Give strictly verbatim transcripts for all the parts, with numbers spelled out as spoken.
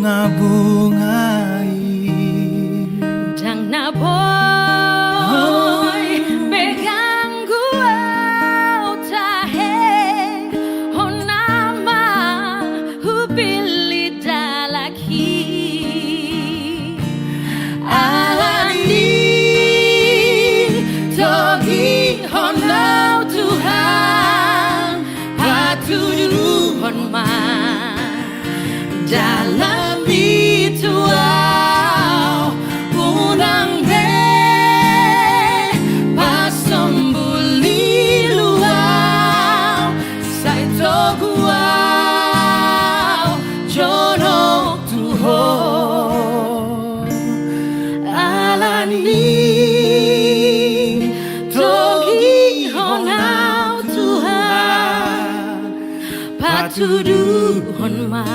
Bunga-bunga i. Ndang na boi be ganggu au tahe, hona ma hupillit dalan i. Alani togihon au Tuhan, patuduhon ma dalanmi tu au, unang be pasombulilu au, sai togu au jonok tu Ho. Alani togihon au Tuhan, patuduhon ma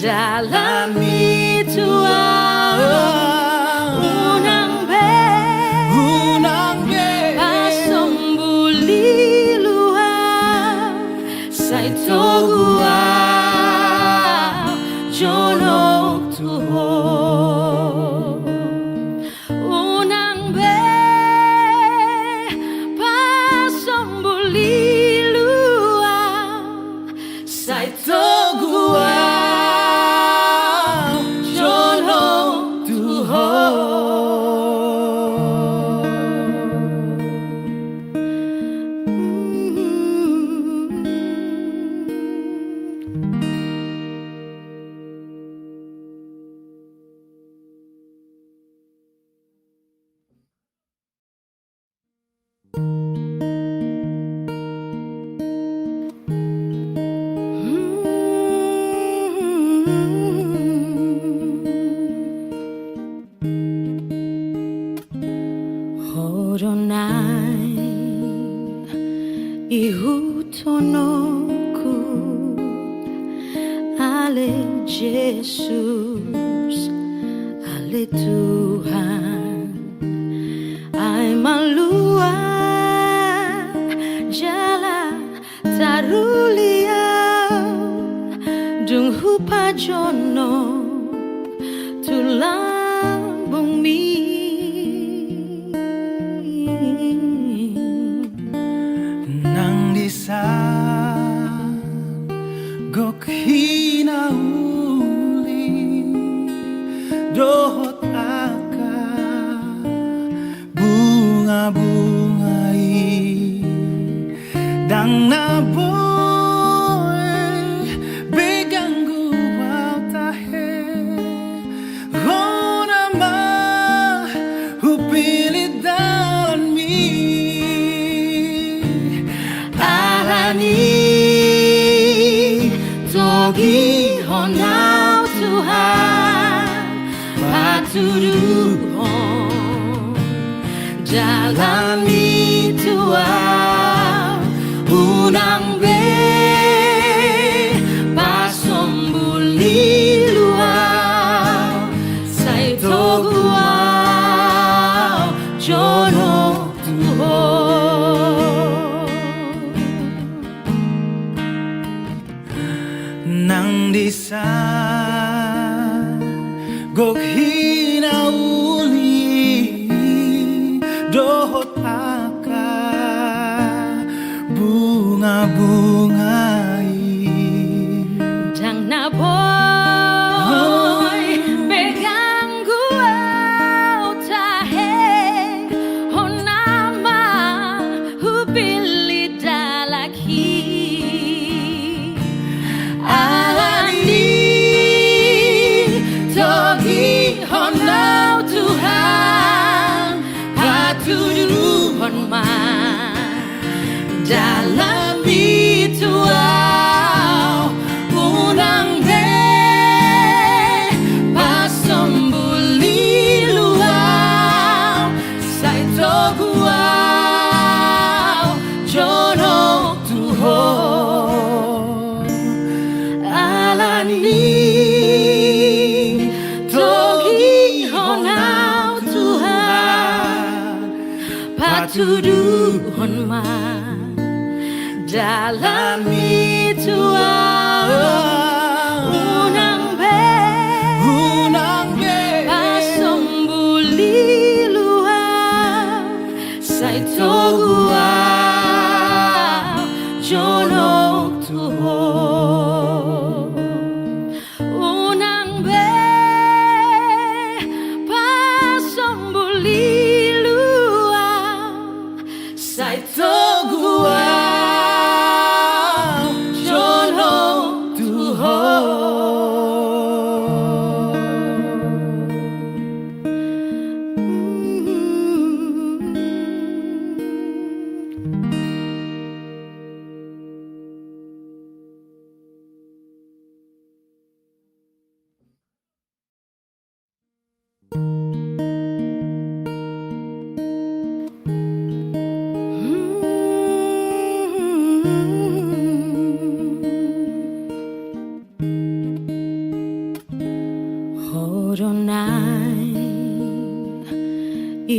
dalanmi tu au, unang be, unang be pasombulilu au, sai togu au jonok tu Ho. Unang be pasombulilu au, sai togu au jonok tu Ho. Ho do na ihuthononku, ale Jesus, ale Tuhan. Ai malua jala taruli au, dung hupajonok tu lambungmi. Nang dison gok hinauli dohot angka bunga-bunga i, ndang na boi be ganggu au tahe, hona ma hupillit dalanmi. Alani togihon au Tuhan, patuduhon dalanmi tu au, unang be pasombulilu au, sai togu au jonok tu Ho. Nang dison gok hinauli dohot angka bunga-bunga i, ndang na boi be ganggu au tahe, hona ma hupillit dalan i. Alani togihon au Tuhan, patuduhon ma dalanmi tu au, unang be pasombulilu au, sai togu au jonok tu Ho. Alani togihon au Tuhan, patuduhon ma dalanmi tu au, unang tu Ho. Unang be pasombuli lu au, sai togu au jonok tu Ho. Ho do na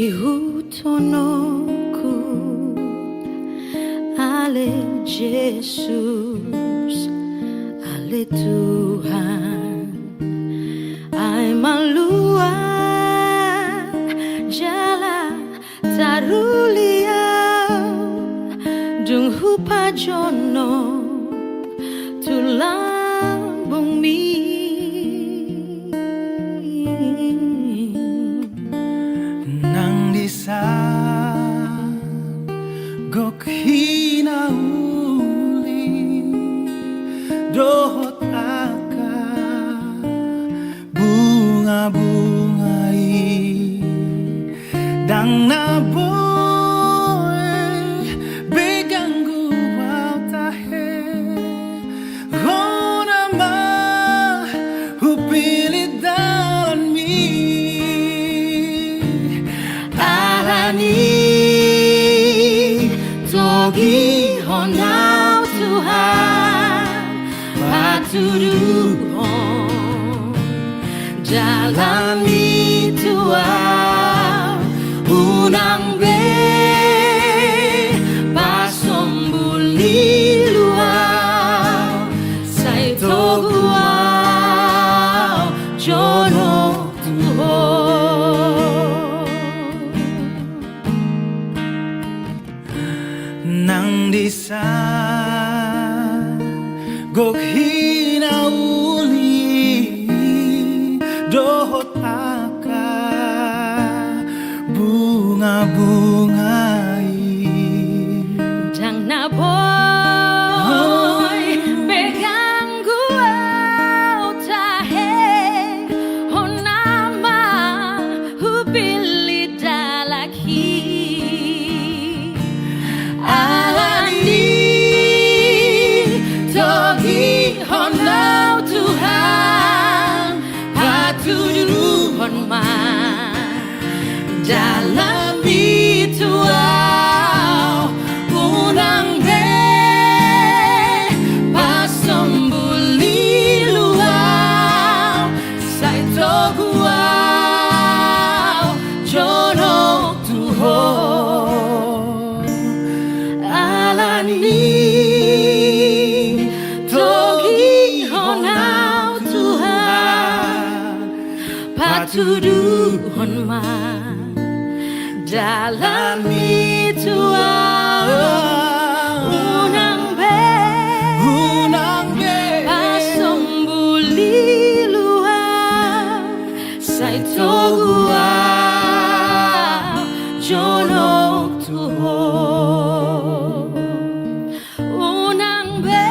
ihuthononku, ale Jesus, ale Tuhan. Ai malua jala taruli au, dung hupajonok tu lambungmi. Nang dison gok hinauli dohot angka bungabunga i, ndang na boi be ganggu au tahe. Hona ma hupillit dalanmi. Alani togihon au Tuhan, patuduhon dalanmi tu au. Unang be pasombuli lu au, sai togu au jonok tu Ho. Nang dison gok hinauli dohot angka bungabunga i, ndang na boi be ganggu au tahe. Hona ma hupillit dalanmi. Alani togihon au Tuhan, patuduhon ma dalanmi tu au. Unang be pasombuli lu au, sai togu au jonok tu Ho. Alani togihon au Tuhan, patuduhon ma dalanmi tu au. Unang be, unang be pasombuli lu au, sai togu au jonok tu Ho. Unang be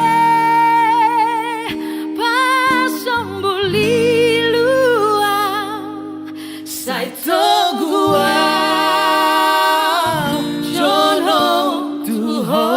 pasombuli lu au, sai togu au jonok tu Ho.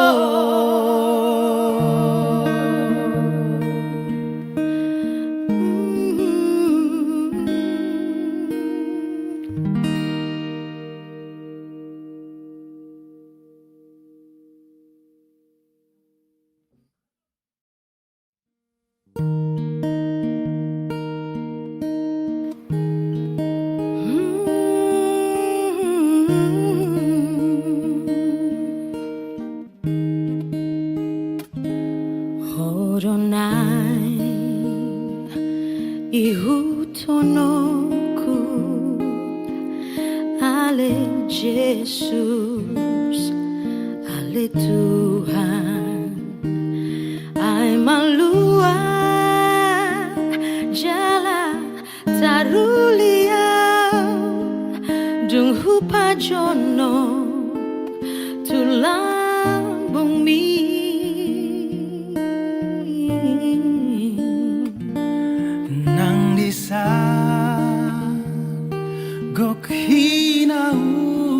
Ho do na ihuthononku, ale Jesus, ale Tuhan. jonok tu lambungmi. Nang di san gok hinauli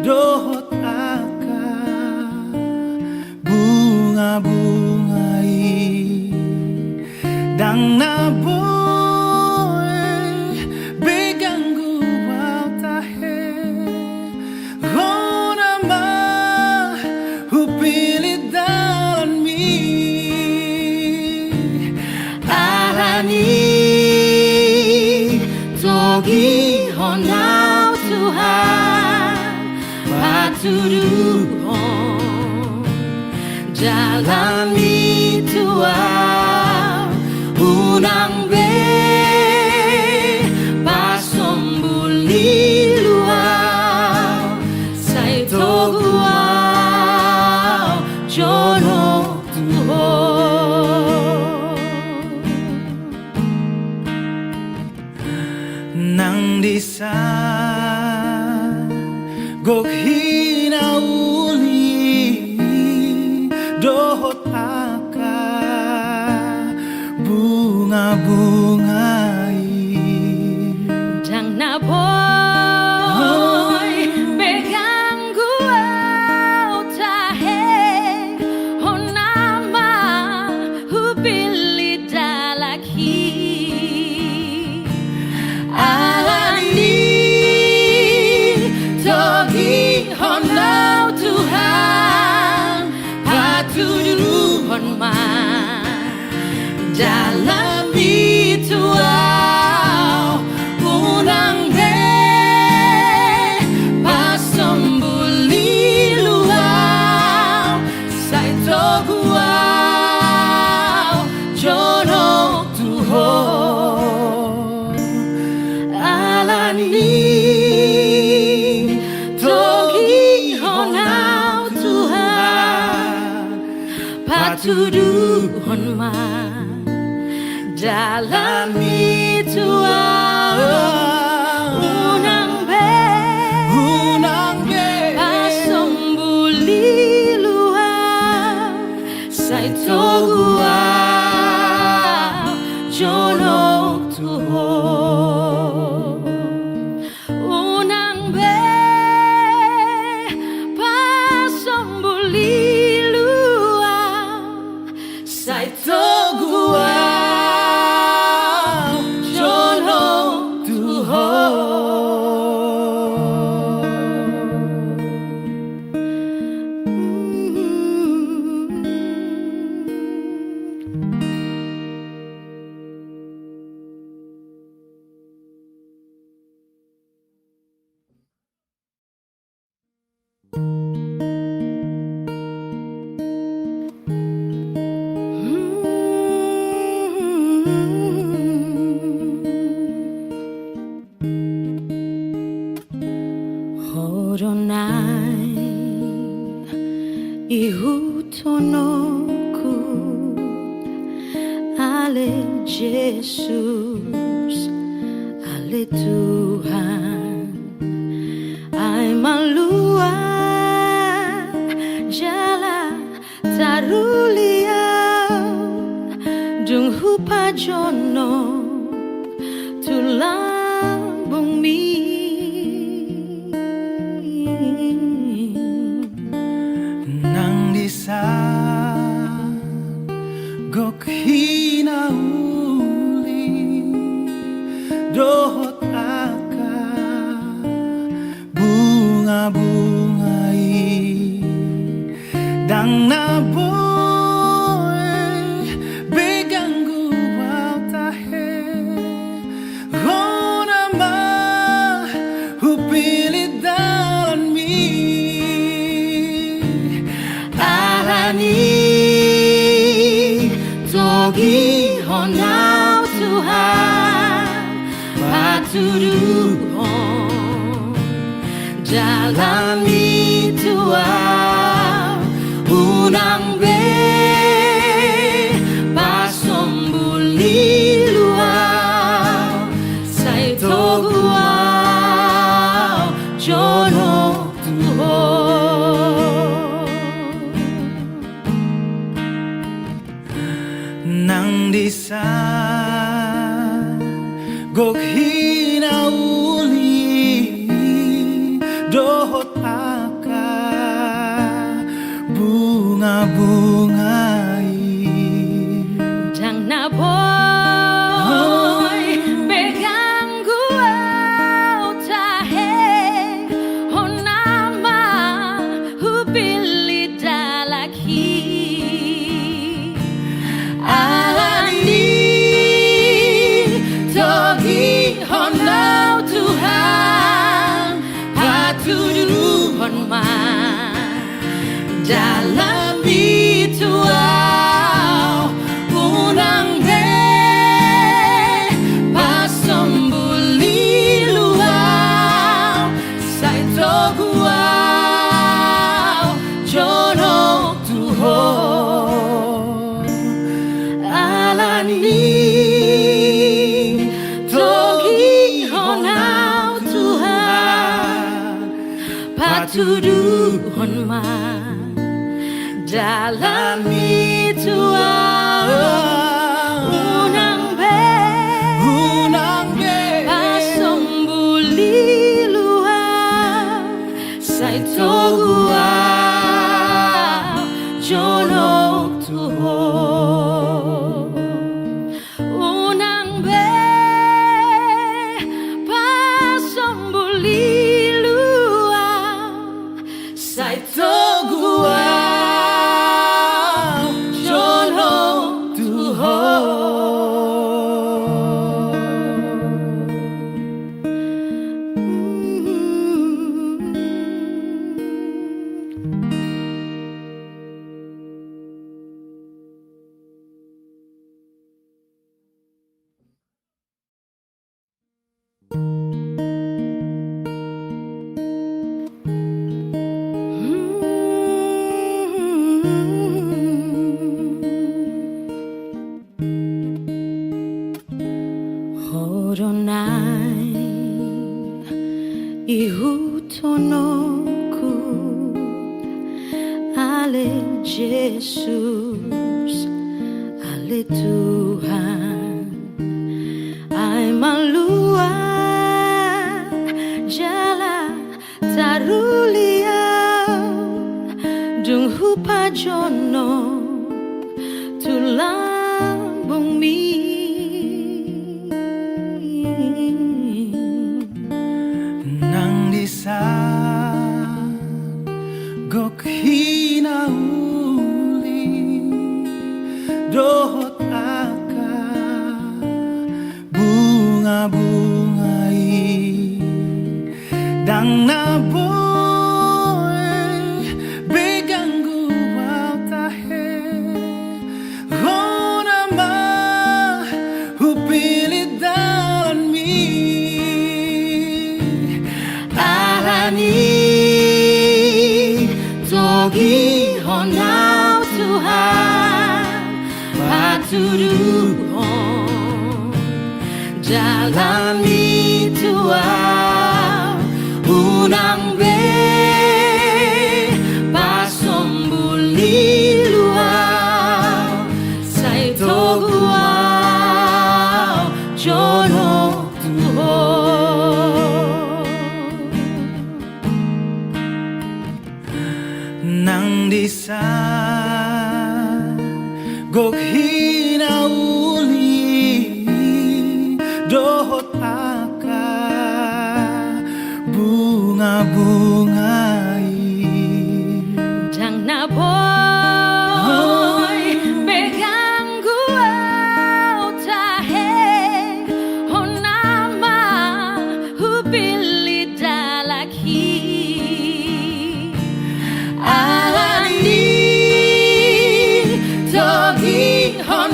dohot angka bunga-bunga i, ndang na boi be ganggu au tahe. Hona ma hupillit dalanmi. Alani togihon au Tuhan, patuduhon dalanmi tu au, unang be pasombul ilu au, sai togu au jonok tu Ho. Nang di san gok hinauli dohot angka bunga-bunga i, ndang na boi be ganggu au tahe. Hona ma hupillit dalanhi. Alani togihon au Tuhan, patuduhon ma dalanmi tu au, unang be pasombul ilu au, sai togu au jonok tu Ho. Alani togihon au Tuhan, patuduhon ma dalanmi tu au, unang be, unang be pasombul ilu au, sai togu au jonok tu Ho. Unang be pasombul ilu au, sai togu au jonok tu Ho. Ho do naeng ihuthononku, ale Jesus, ale Tuhan, ai malua jala taruli au, dung hupajonok tu lambungmi. Nang di san gok hinauli dohot angka bunga-bunga i, ndang na boi be ganggu au tahe. Hona ma hupillit dalanmi. Alani togihon au Tuhan, patuduhon dalanmi tu au, unang be pasombul ilu au, sai togu au Nang disa gok hinauli dohot angka bunga-bunga i. Ndang na boi be ganggu au tahe, hona ma hupillit dalan i. Alani togihon au Tuhan, patuduhon ma dalanmi tu au, unang be pasombulilu au, sai togu au jonok tu Ho. Alani togihon au Tuhan, patuduhon ma dalanmi tu au, unang be, unang be pasombulilu au, sai togu au jonok tu Ho. Unang be pasombulilu au, sai togu au jonok tu Ho. Ho do naeng ihuthononku, ale Jesus, ale Tuhan, ai malua jala taruli au, dung hupajonok tu lambungmi. Nang disa gok hinauli dohot angka bunga-bunga i, ndang na boi be ganggu au tahe, hona ma hupillit dalanmi. Alani togihon au Tuhan, patuduhon dalanmi tu au, unang be pasombulilu au, sai togu au jonok tu Ho. Nang disa gok hinauli dohot angka bunga-bunga i, ndang na boi be ganggu au tahe, hona ma hupillit dalan i. Alani togihon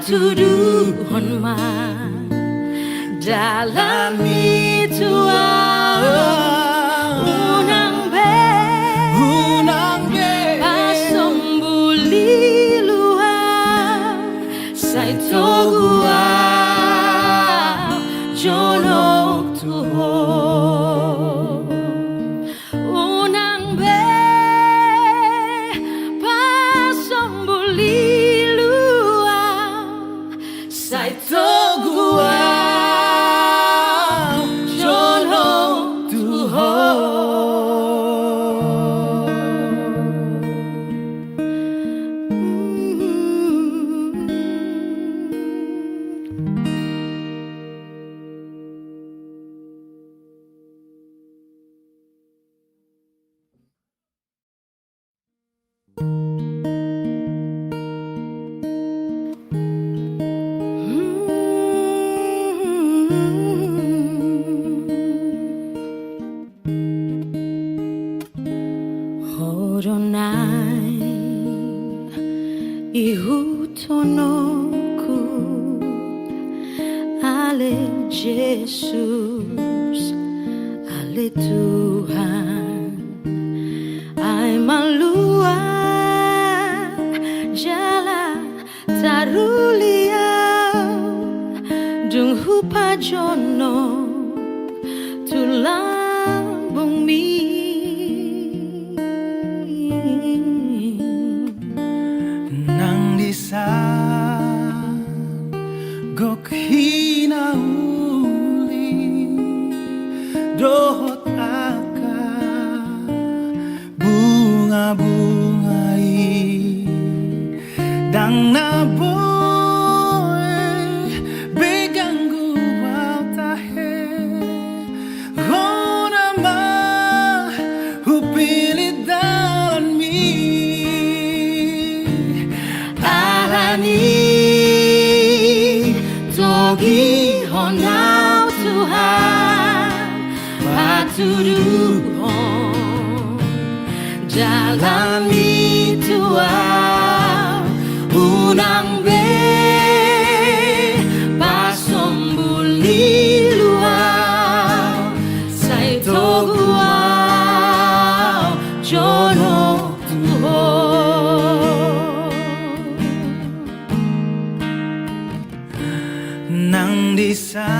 Tuduhon ma dalanmi tu ahu. Unang be, unang be pasombulilu ahu, sai togu ahu jonok tu ho. Unang be pasombulilu ahu, sai togu ahu jonok tu ho. Ho do naeng ihuthononku, ale Jesus, ale Tuhan. Ai malua jala taruli ahu, dung hupajonok tu lambungmi. Nang disa gok hinauli dohot angka bungabunga i, ndang na boi be ganggu ahu tahe. Hona ma hupillit dalanmi. Alani togihon ahu Tuhan, patuduhon dalanmi tu ahu. Unang be pasombulilu ahu, sai togu ahu jonok tu ho. Nang disa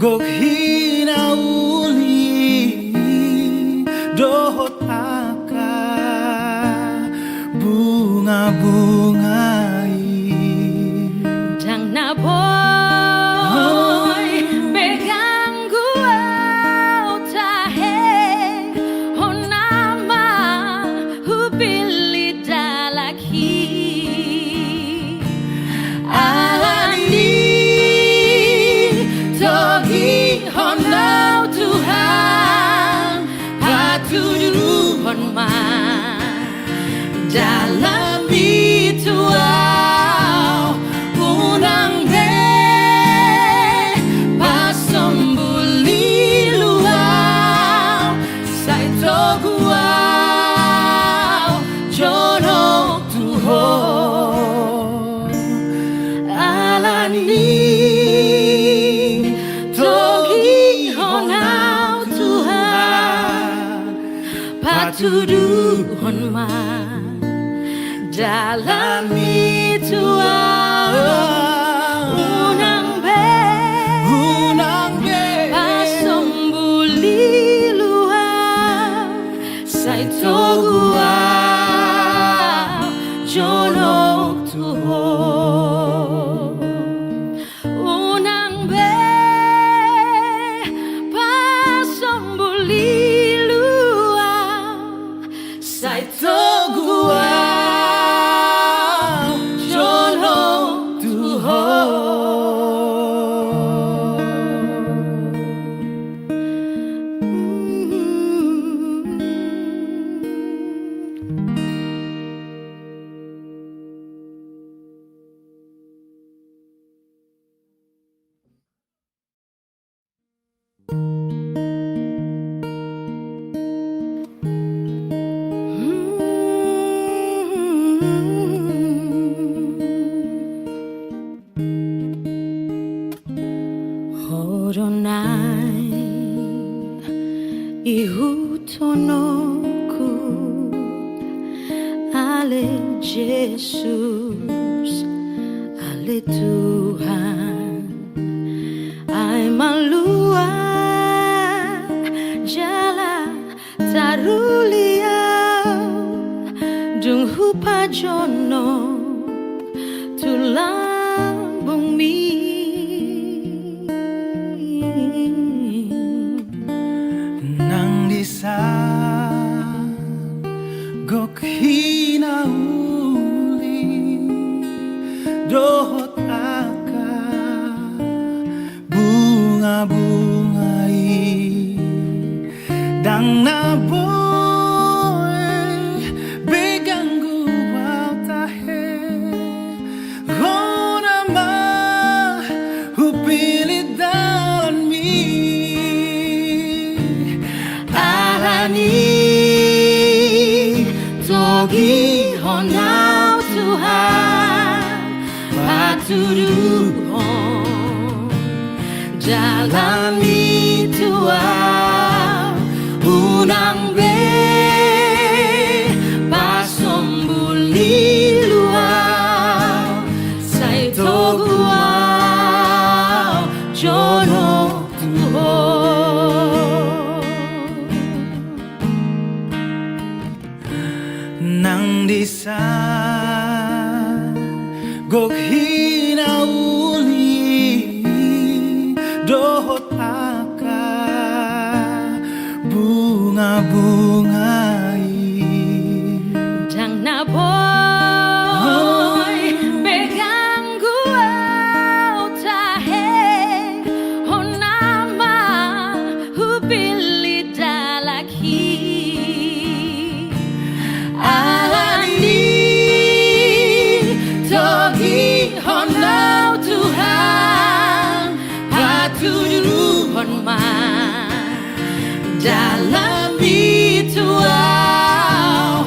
gok hinauli dohot angka bungabunga i, ndang na boi be ganggu ahu tahe. Hona ma hupillit dalanmi. Alani togihon ahu Tuhan, patuduhon ma dalanmi tu ahu. Unang be pasombulilu ahu, sai togu ahu jonok tu ho. Alani togihon ahu Tuhan, patuduhon ma dalanmi tu ahu. Unang be, unang be pasombulilu ahu, sai togu ahu jonok tu ho. Unang be pasombulilu ahu, sai togu ahu jonok tu ho. Tonongku, ale Jesus, ale Tuhan, ai malua jala taruli au, dung hupajonok tu lambungmi. Nang dison gok hinauli dohot angka bunga-bunga i, ndang na boi be ganggu au tahe. Hona ma hupillit dalanmi, alani togihon au Tuhan, patuduhon dalanmi tu au, unang be pasombul ilu au, sai togu au jonok tu Ho. Nang dison gok hinauli dohot angka bunga-bunga i, ndang na boi be ganggu au tahe. Hona ma hupillit dalanhi, alani togihon au Tuhan, patuduhon ma dalanmi tu au,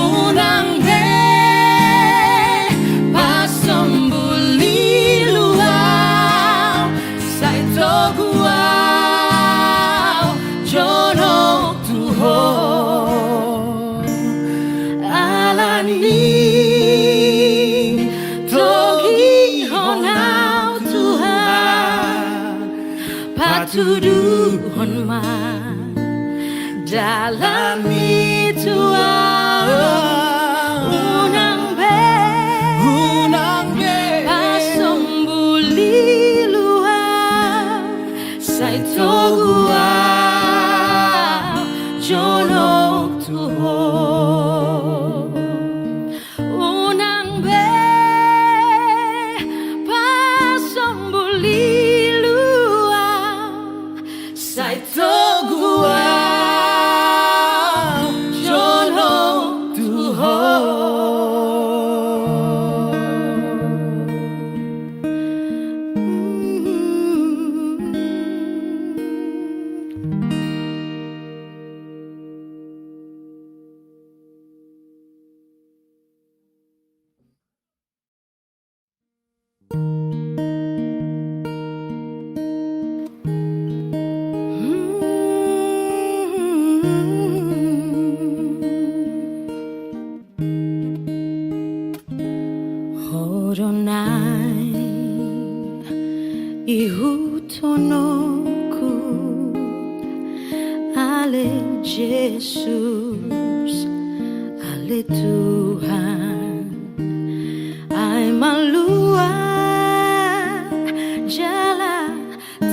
unang be pasombul ilu au, sai togu au jonok tu Ho. Alani togihon au Tuhan, patuduhon ma dalanmi tu au, unang be, unang be pasombul ilu au, sai togu au jonok tu Ho. Unang be pasombul ilu au, sai togu au jonok tu Ho. Ho do naeng ihuthononku, ale Jesus, ale Tuhan, ai malua jala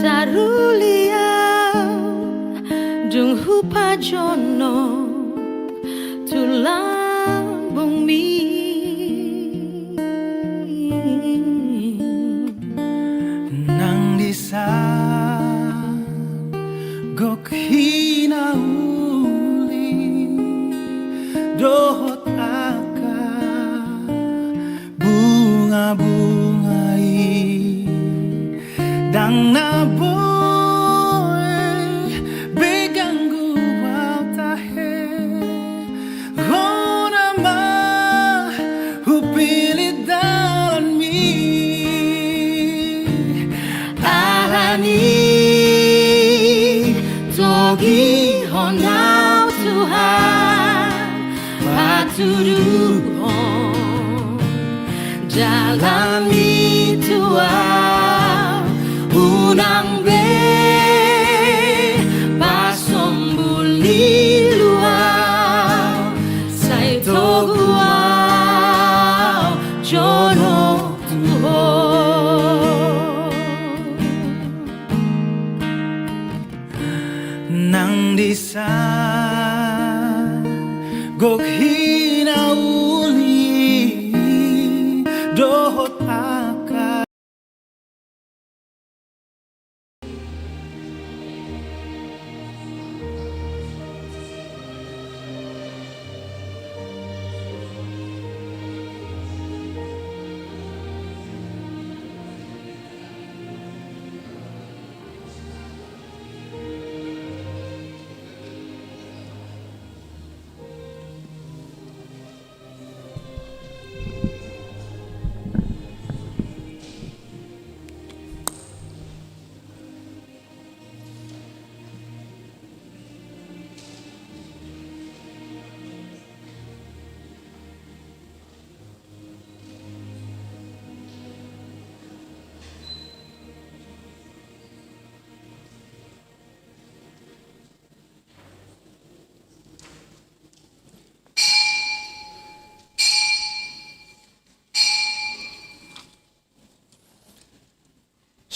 taruli au, dung hupajonok tu lambungmi. Nang dison gok hinauli dohot angka bunga-bunga i, ndang na boi be ganggu au tahe. Hona ma hupillit dalanmi, alani togihon au tuduhon. Jala mitua unang be pasombul ni luat, sai togu au jonok tu ho. Nang disa gok hinauli dohot angka.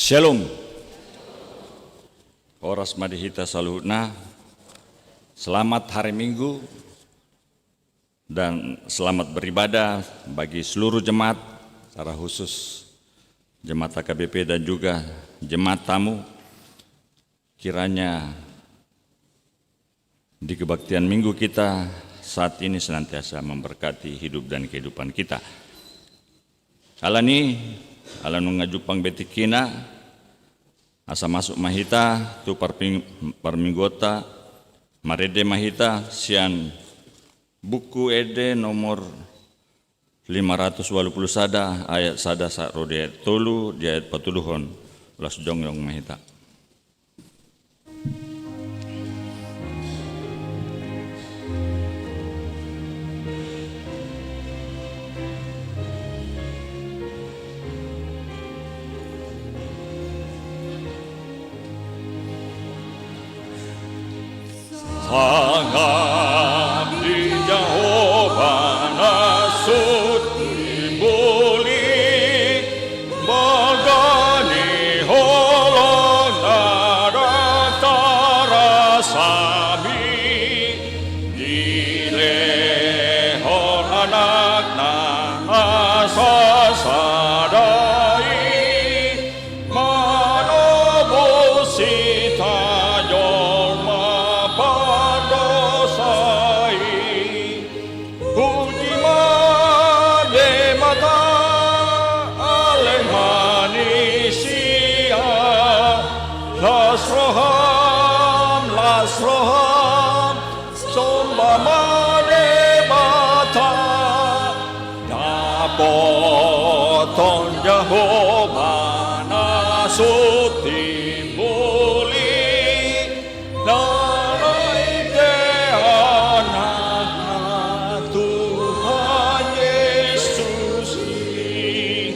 Syalom. Horas ma di hita saluhutna. Selamat hari Minggu dan selamat beribadah bagi seluruh jemaat, secara khusus jemaat H K B P dan juga jemaat tamu. Kiranya di kebaktian Minggu kita saat ini senantiasa memberkati hidup dan kehidupan kita. Alani, ala nunga jumpang be tingkina, asa masuk ma hita tu parping-, parmingguonta, marende ma hita sian Buku Ende nomor lima ratus walu pulu sada, ayat sada sahat ro di ayat tolu, di ayat patoluhon. Laos jongjong ma hita. Sangap di Jahowa na so timbul i, bagasan holong na ndang tarasa i, dilehon anakna na sasada i, manobus hita jolma pardosa i. Puji ma Debata, ale manisia, las roham, las roham, somba ma Debata. Dapothon Jahowa na so timbul i, na naeng ite Anakna Tuhan Jesus i.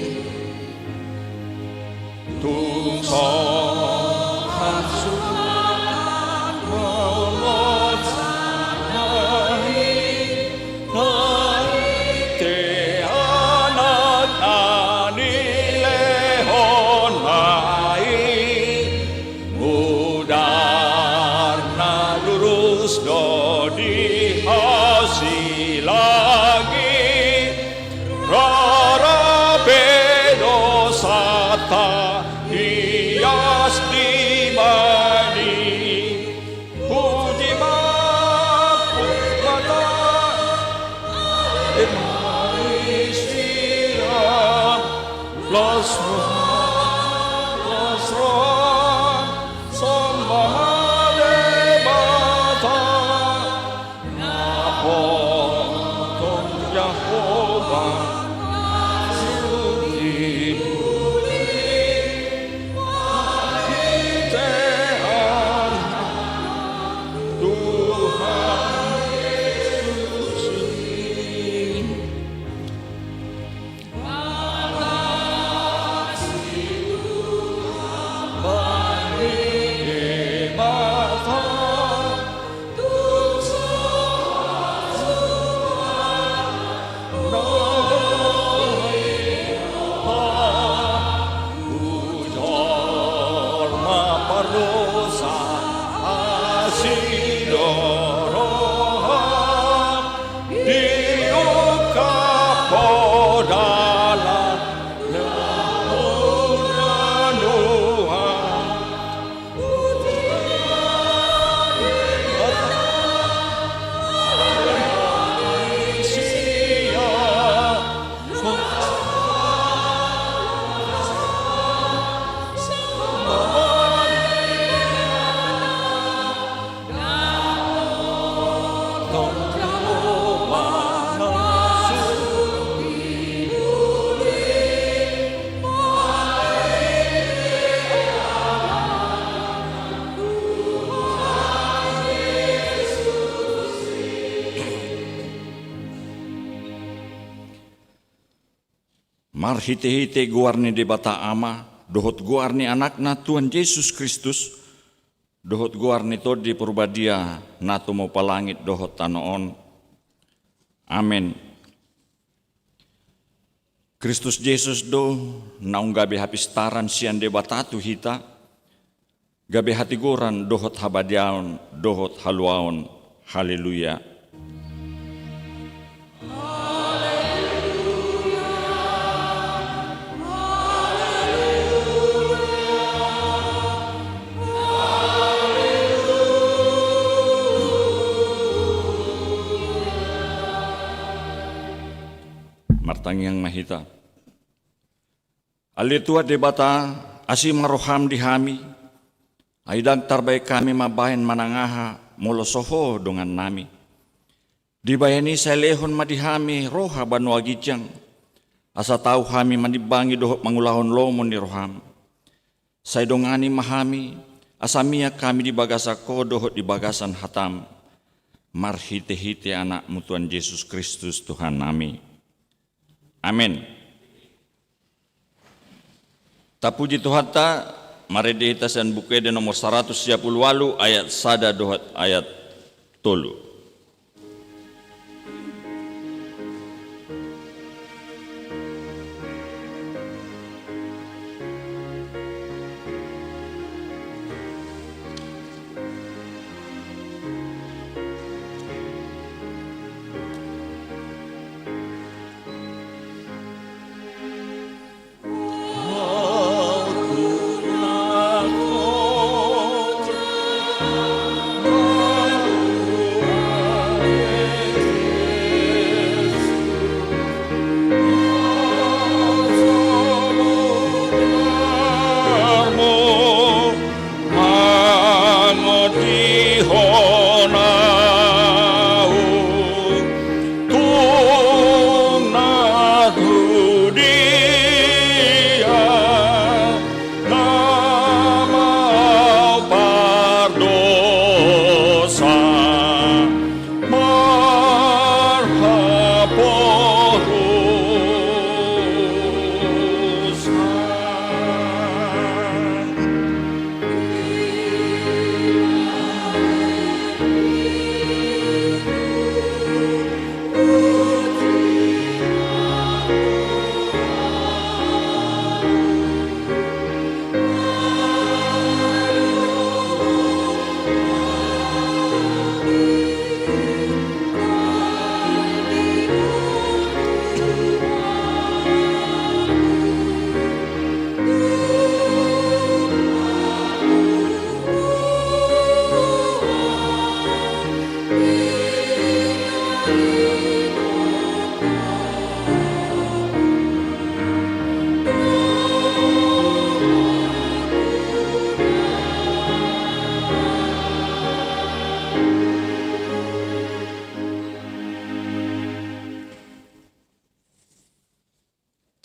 Tung so hasuhuton na i, naeng ite Anak Marhitehite goar ni Debata Ama, dohot goar ni Anakna Tuhan Jesus Kristus, dohot goar ni Tondi Porbadia, na tumompa langit dohot tano on. Amen. Kristus Jesus do naung gabe hapistaran sian Debata tu hita, gabe hatigoran dohot habadiaon dohot haluaon. Haleluya. Martangiang ma hita. Ale Tuhan Debata, asi ma roham di hami, ai ndang tarbahen hami mambahen manang aha molo so Ho dongannami. Dibahen i sai lehon ma di hami roha banua ginjang, asa tau hami manimbangi dohot mangulahon lomo ni roham. Sai dongani ma hami, asa mian hami di bagasan Ho dohot di bagasan hatam, marhitehite Anakmu Tuhan Jesus Kristus Tuhannami. Amen. Tapuji Tuhanta, marende hita sian Buku Ende nomor saratus sia pulu ualu, ayat sada dohot ayat tolu.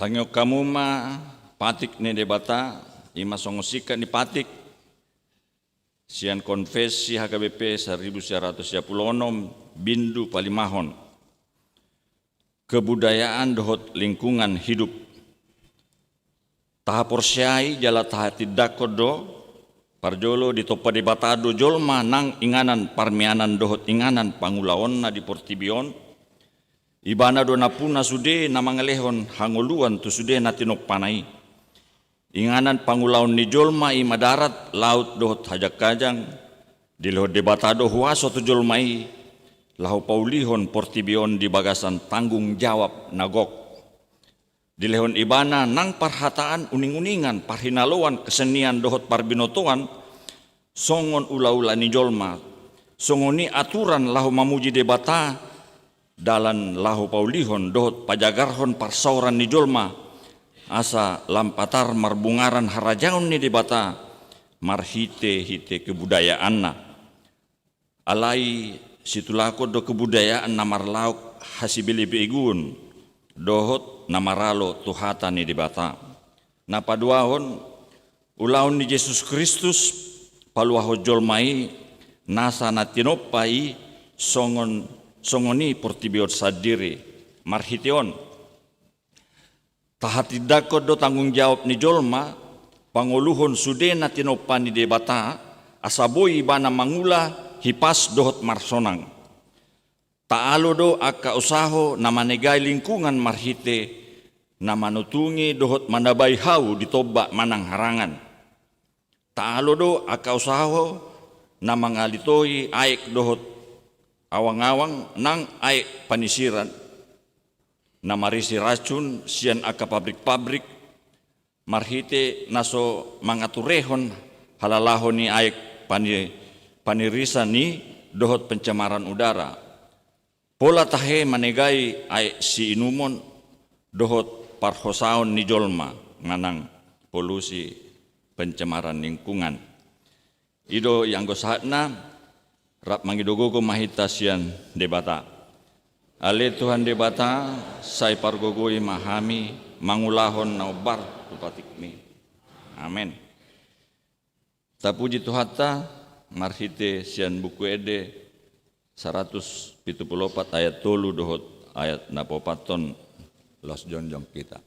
Tangihon hamu ma patik ni Debata, i ma songon singkat ni patik sian Konfesi H K B P saribu sia ratus sia pulu onom, bindu palimahon. Kebudayaan dohot lingkungan hidup. Tahaporseai jala tahatindangkon do, parjolo ditompa Debata do jolma nang inganan parmianan dohot inganan pangulaonna di portibi on. Ibana do nampuna sude na mangalehon hangoluan tu sude na tinompana i. Inganan pangulaon ni jolma i ma darat, laut dohot hajangkajang. Dilehon Debata do huaso tu jolma i, laho paulihon portibi on di bagasan tanggung jawab na gok. Dilehon Ibana nang parhataan, uninguningan, parhinaloan, kesenian dohot parbinotoan, songon ulaula ni jolma. Songon i aturan laho mamuji Debata, dalan laho paulihon dohot pajagarhon parsaoran ni jolma, asa lam patar marbungaran harajaon ni Debata marhitehite kebudayaanna. Alai situlakon do kebudayaan na marlaok hasibelebeguon dohot na maralo tu hata ni Debata. Na paduahon, ulaon ni Jesus Kristus paluahon jolma i nasa na tinompa i songon, songon i portibi on sandiri. Marhite on, tahatindangkon do tanggung jawab ni jolma pangoluhon sude na tinompa ni Debata, asa boi ibana mangula hipas dohot marsonang. Taalo do angka usaho na manegai lingkungan marhite na manutungi dohot manabai hau di tombak manang harangan. Taalo do angka usaho na mangalitoi aek dohot awang-awang nang aek panisiran na marisi racun sian angka pabrik-pabrik, marhite na so mangaturehon halalaho ni aek pani-, panirisan i dohot pencemaran udara. Pola tahe manegai aek siinumon dohot parhosaon ni jolma manang polusi, pencemaran lingkungan. I do ianggo sahatna, rap mangido gogo ma hita sian Debata. Ale Tuhan Debata, sai pargogoi ma hami mangulahon na hombar tu patikmi. Amen. Tapuji Tuhanta marhite sian Buku Ende saratus pitu pulu opat ayat tolu dohot ayat na paopathon, laos jongjong hita.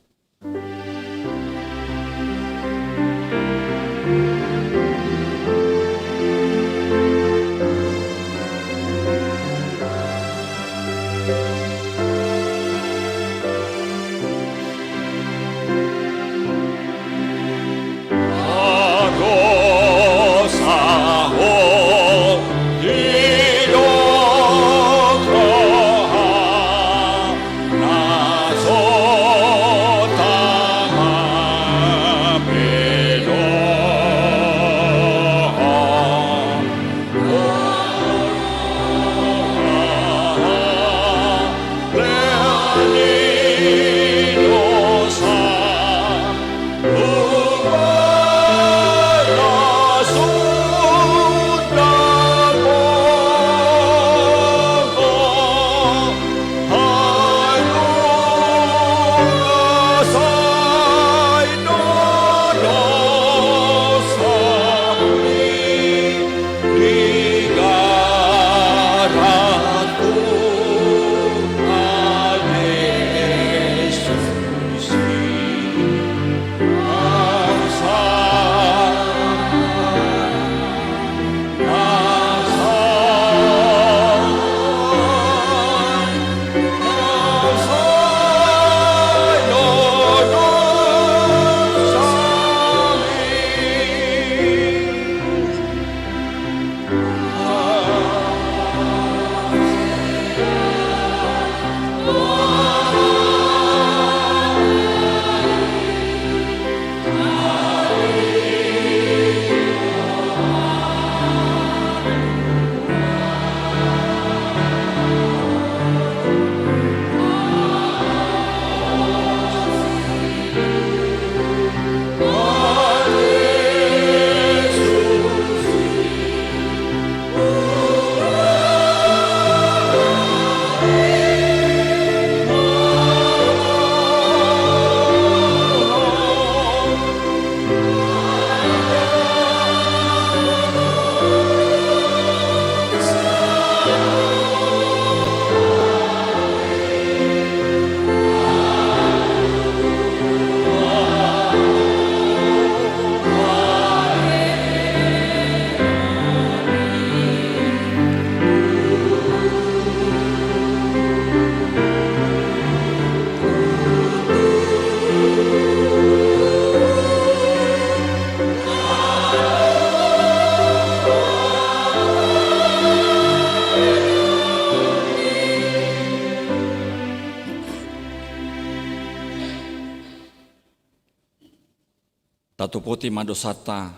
Tatopoti ma dosanta,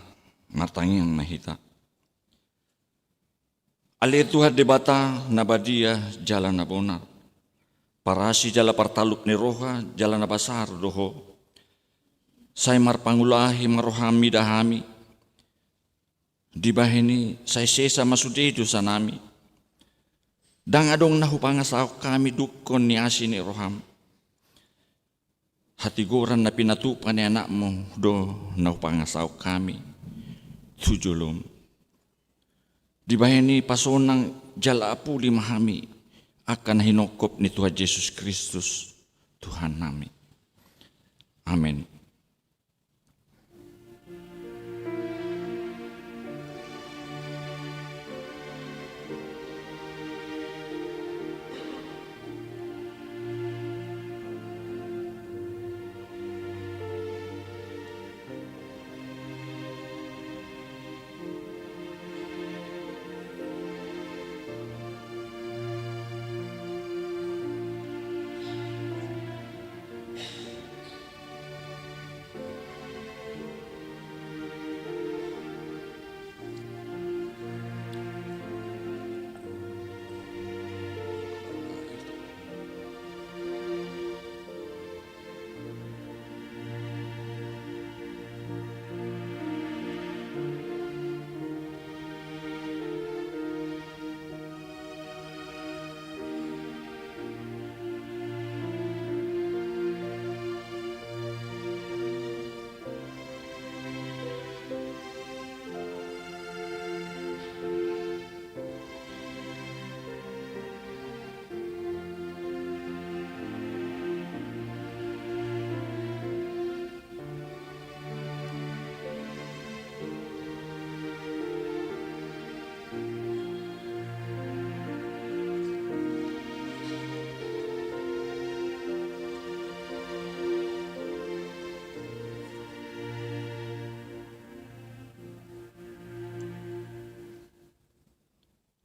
martangiang ma hita. Ale Tuhan Debata na badia jala na bona, parasi jala partalup ni roha jala na basar do Ho. Sai marpangulahi ma rohaM mida hami. Dibahen i sai sesa ma sude dosanami. Ndang adong na hupangasahon hami dungkon ni asi ni roham. Hatigoran na pinatupa ni anakmu do na hupangasahon hami tu jolom. Dibahen i pasonang jala apuli ma hami angka na hinongkop ni Tuhan Jesus Kristus Tuhan nami. Amen.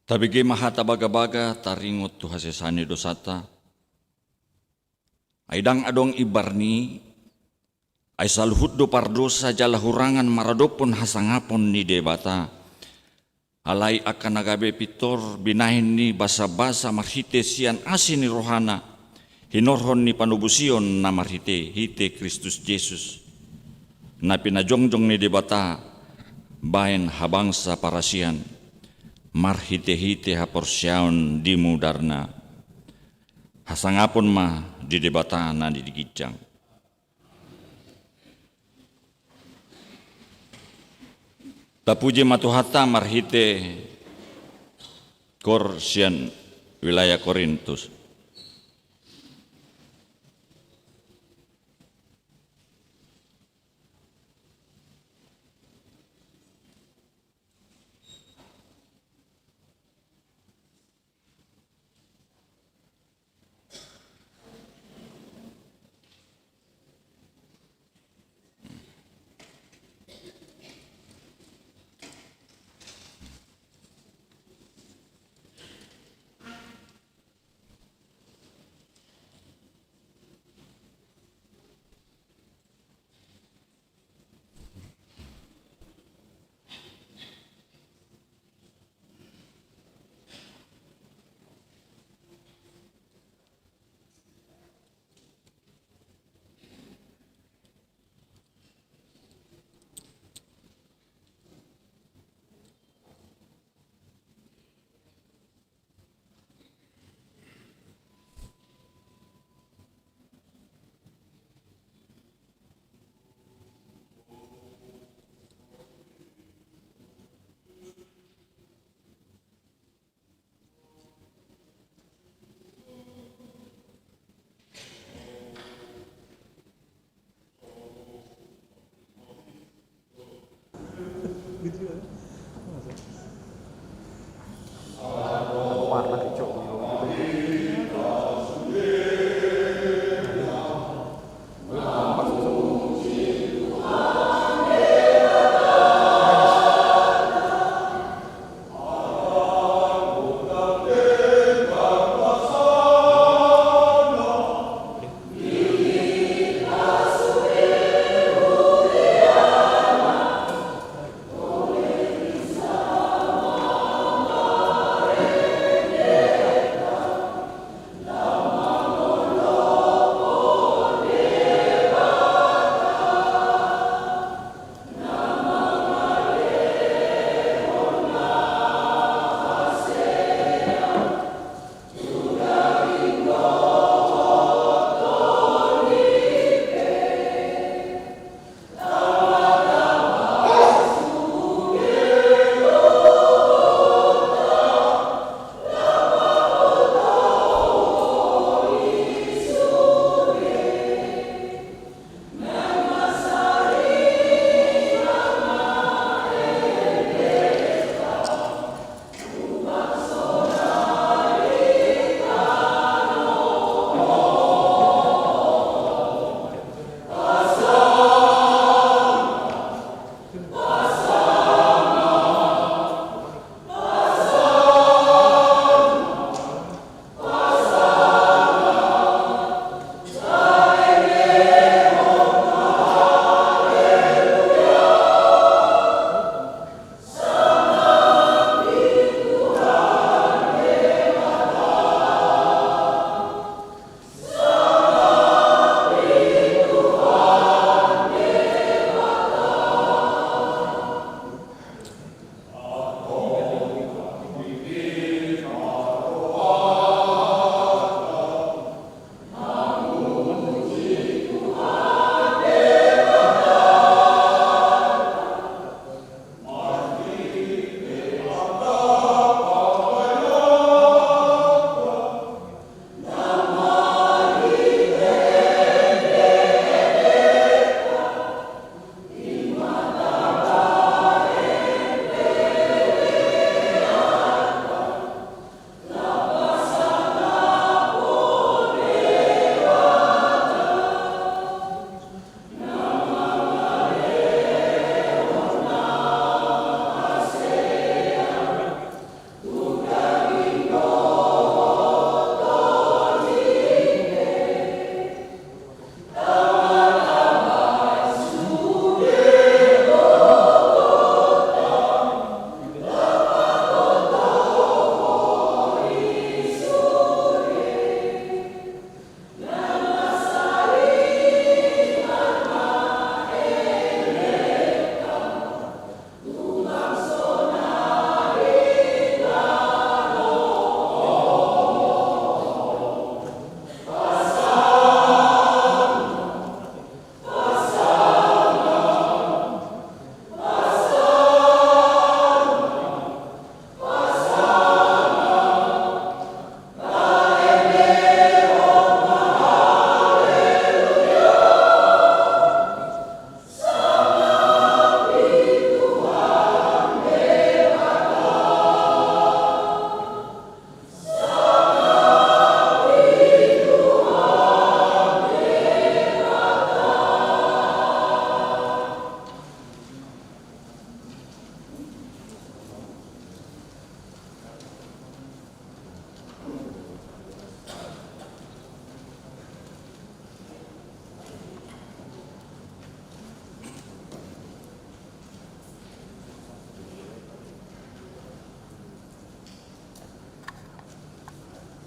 Tabege ma hata bagabaga taringot tu hasesaan ni dosanta. Ai ndang adong imbar ni i, ai saluhut do pardosa jala hurangan maradophon hasangapon ni Debata. Alai angka na gabe pintor binahen ni basabasa marhite sian asi ni rohana, hinorhon ni panobusion na marhitehite Kristus Jesus, na pinajongjong ni Debata bahen habangsa parasian, marhitehite haporseaon di mudarna. Hasangapon ma di Debata na di ginjang. Tapuji ma Tuhanta marhite koor sian wilayah Korintus.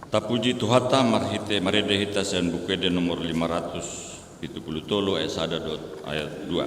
Tapuji Tuhanta marhite marende hita sian Buku Ende nomor lima ratus pitu pulu tolu ayat sada dohot ayat dua.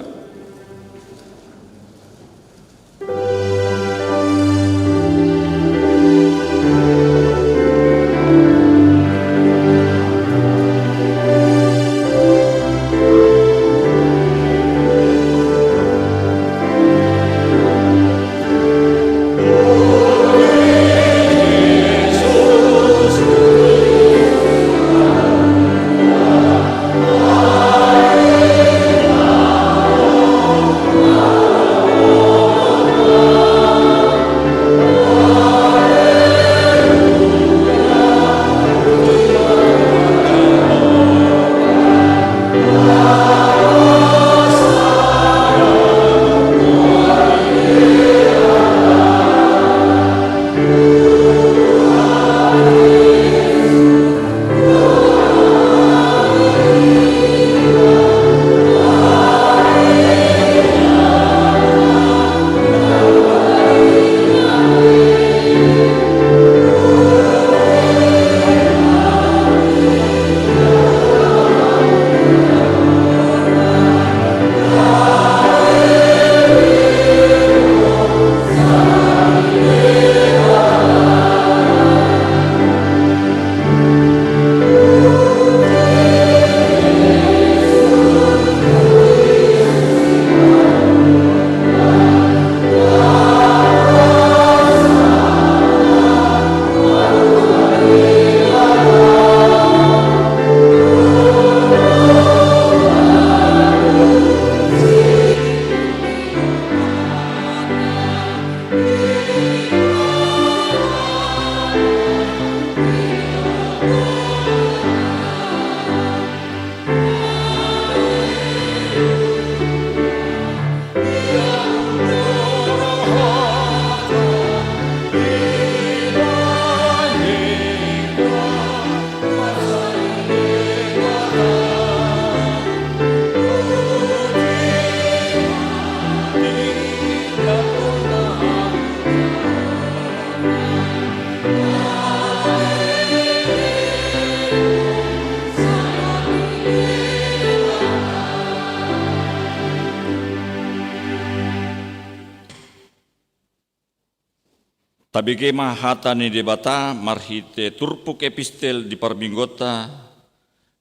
Tabege ma hata ni Debata marhite turpuk epistel di parmingguonta,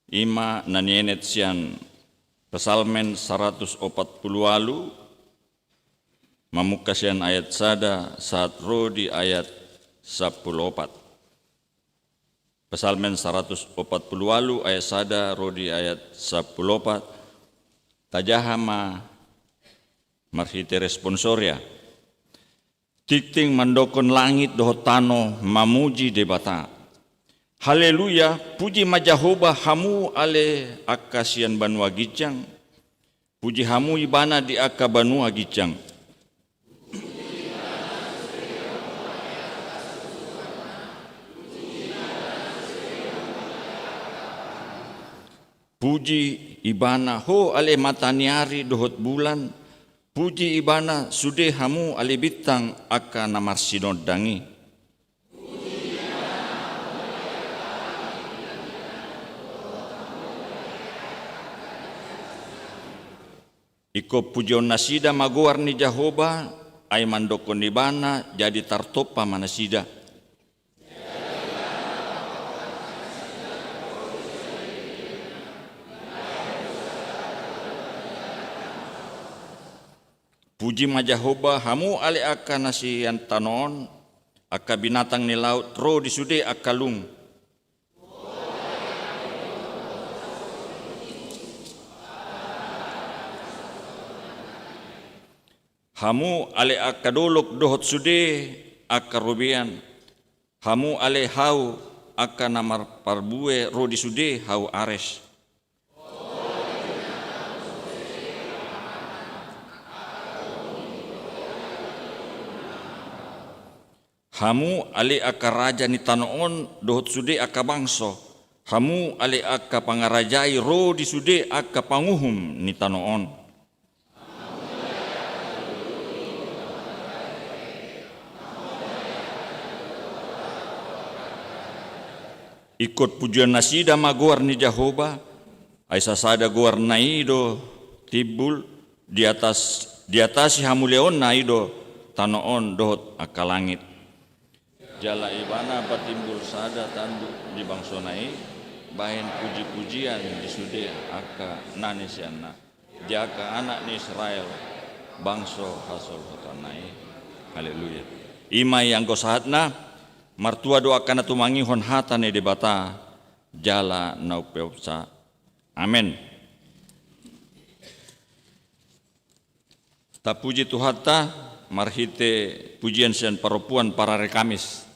i ma na nienet sian Psalmen saratus opat pulu ualu, mamungka sian ayat sada sahat ro di ayat sampulu opat. Psalmen saratus opat pulu ualu ayat sada ro di ayat sampulu opat. Tajaha ma marhite responsoria. Tingting mandokkon langit dohot tano mamuji Debata. Haleluya, puji ma Jahowa hamu ale angka sian banua ginjang. Puji hamu Ibana di angka banua ginjang. Puji Ibana ho ale mata ni ari dohot bulan. Puji Ibana sude hamu ale bintang angka na marsinondang i. Ingkon pujionnasida ma goar ni Jahowa, ai mandokkon Ibana jadi tartompa ma nasida. Puji ma Jahowa hamu ale angka na sian tano on, angka binatang ni laut ro di sude angka lung. Hamu ale angka dolok dohot sude angka robean, hamu ale hau angka na marparbue ro di sude hau ares. Hamu ale angka raja ni tano on dohot sude angka bangso, hamu ale angka pangarajai ro di sude angka panguhum ni tano on. Ingkon pujion nasida ma goar ni Jahowa, ai sasada goarna i do timbul, di atas, diatasi hamuliaonna i do tano on dohot angka langit. Jala ibana patimbul sada tanduk di bangsona i, bahen puji-pujian di sude angka na nisianna, di angka anak ni Israel, bangso hasoluhutonna i. Haleluya. I ma i anggo sahatna. Martua do angka na tumangihon hata ni Debata jala na umpeopsa. Amen. Tapuji Tuhanta marhite pujian sian parompuan parari Kamis.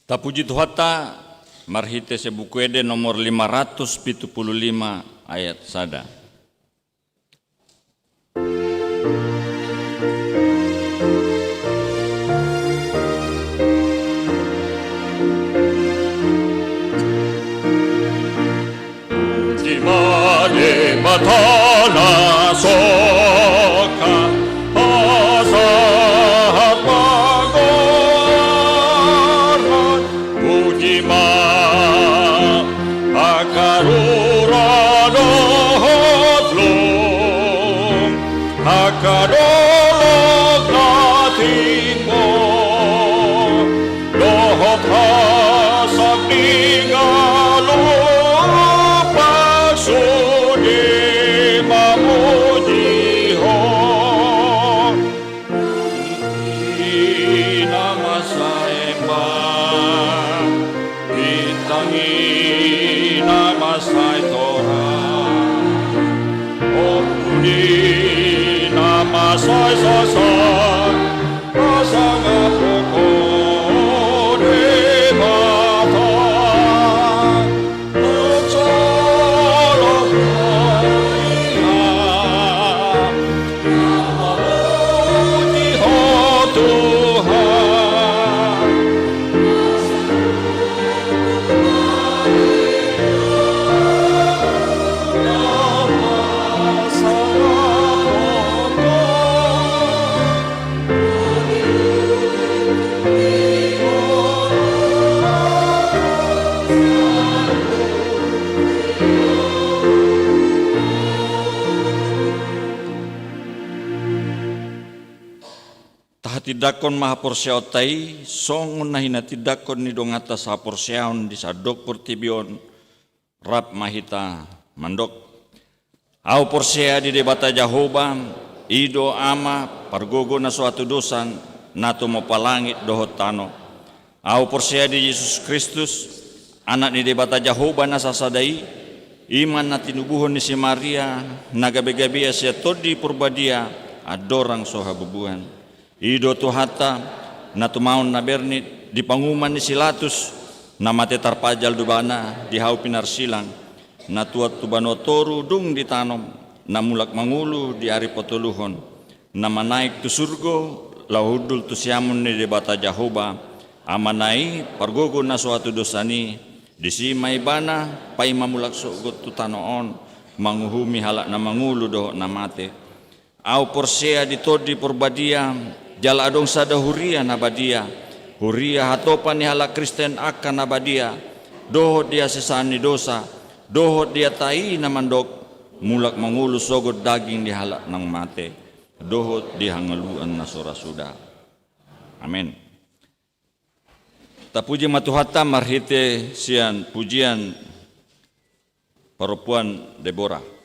Tapuji Tuhanta marhite sian Buku Ende nomor lima ratus pitu pulu lima ayat sada. Puji ma Debata na sokat, pasahat ma goarna, puji ma angka rura dohot lum, angka dolok na timbo, dohot hasangap ni galup sude mamuji Ho. Ina ma sai bintang, ina ma sai torang, ombun ina ma sai sasak, pasangaphon Ho Debata. Tahatindangkon ma haporseaonta i songon na hinatindangkon ni donganta sahaporseaon di sandok portibi on. Rap ma hita mandok. Ahu porsea di Debata Jahowa, i do Ama pargogo na so hatudosan, na tumompa langit dohot tano. Ahu porsea di Jesus Kristus, Anak ni Debata Jahowa na sasada i, i ma na tinubuhon ni si Maria, na gabe-gabea sian Tondi Porbadia, andorang so habubuhan. I do Tuhanta, na tumaon na bernit di panguhuman ni si Latus, na mate tarpajal do Ibana di hau pinarsilang, na tuat tu banua toru dung ditanom, na mulak mangolu di ari patoluhon, na manaek tu surgo, laho hundul tu siamun ni Debata Jahowa, Amana i pargogo na so hatudosan i, disi ma Ibana paima mulak sogot tu tano on, manguhumi halak na mangolu dohot na mate. Ahu porsea di Tondi Porbadia, jala adong sada huria na badia, huria hatopan ni halak Kristen angka na badia, dohot di hasesaan ni dosa, dohot di hata i na mandok, mulak mangolu sogot daging ni halak naung mate, dohot di hangoluan na so ra suda. Amen. Tapuji ma Tuhanta marhite sian pujian parompuan Debora.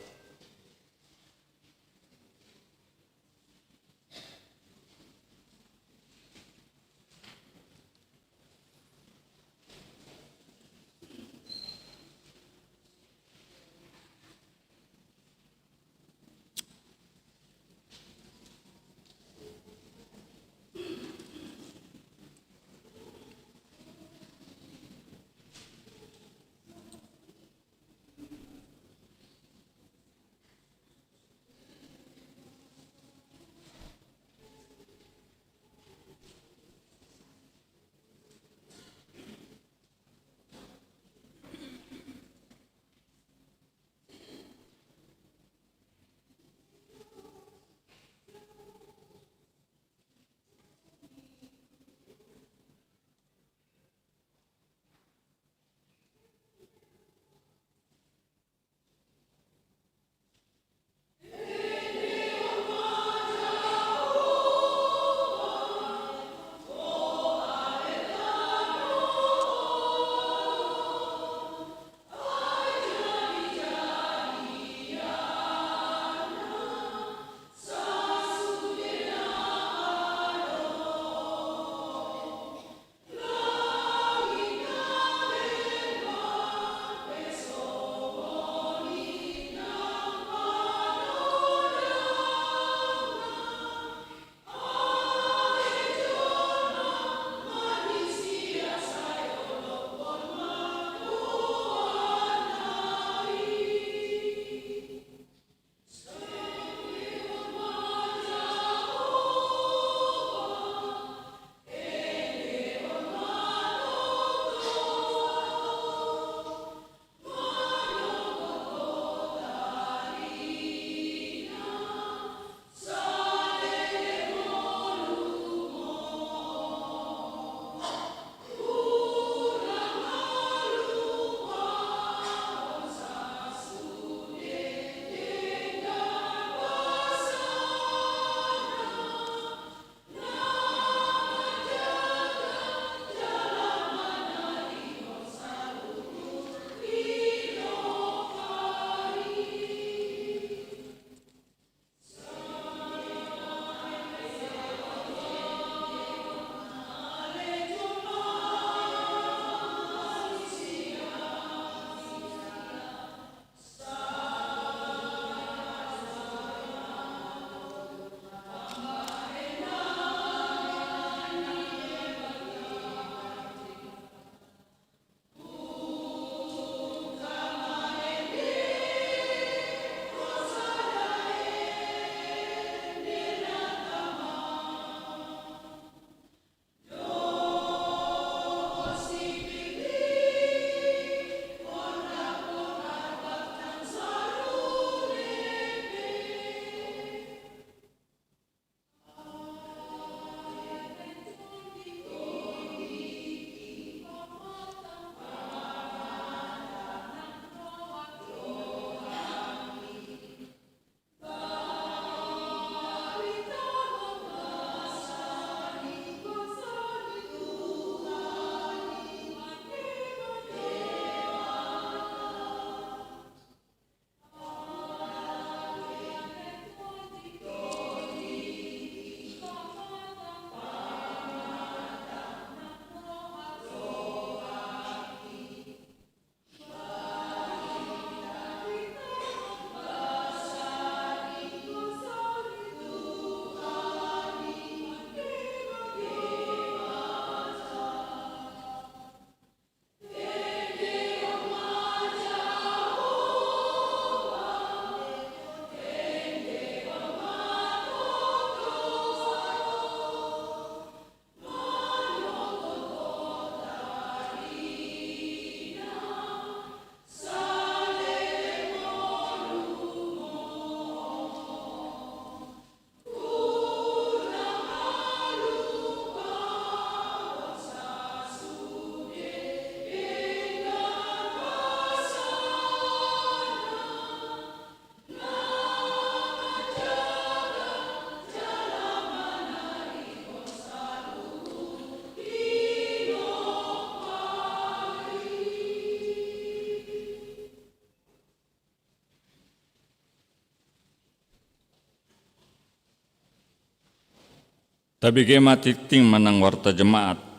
Tabege ma tingting manang warta jemaat.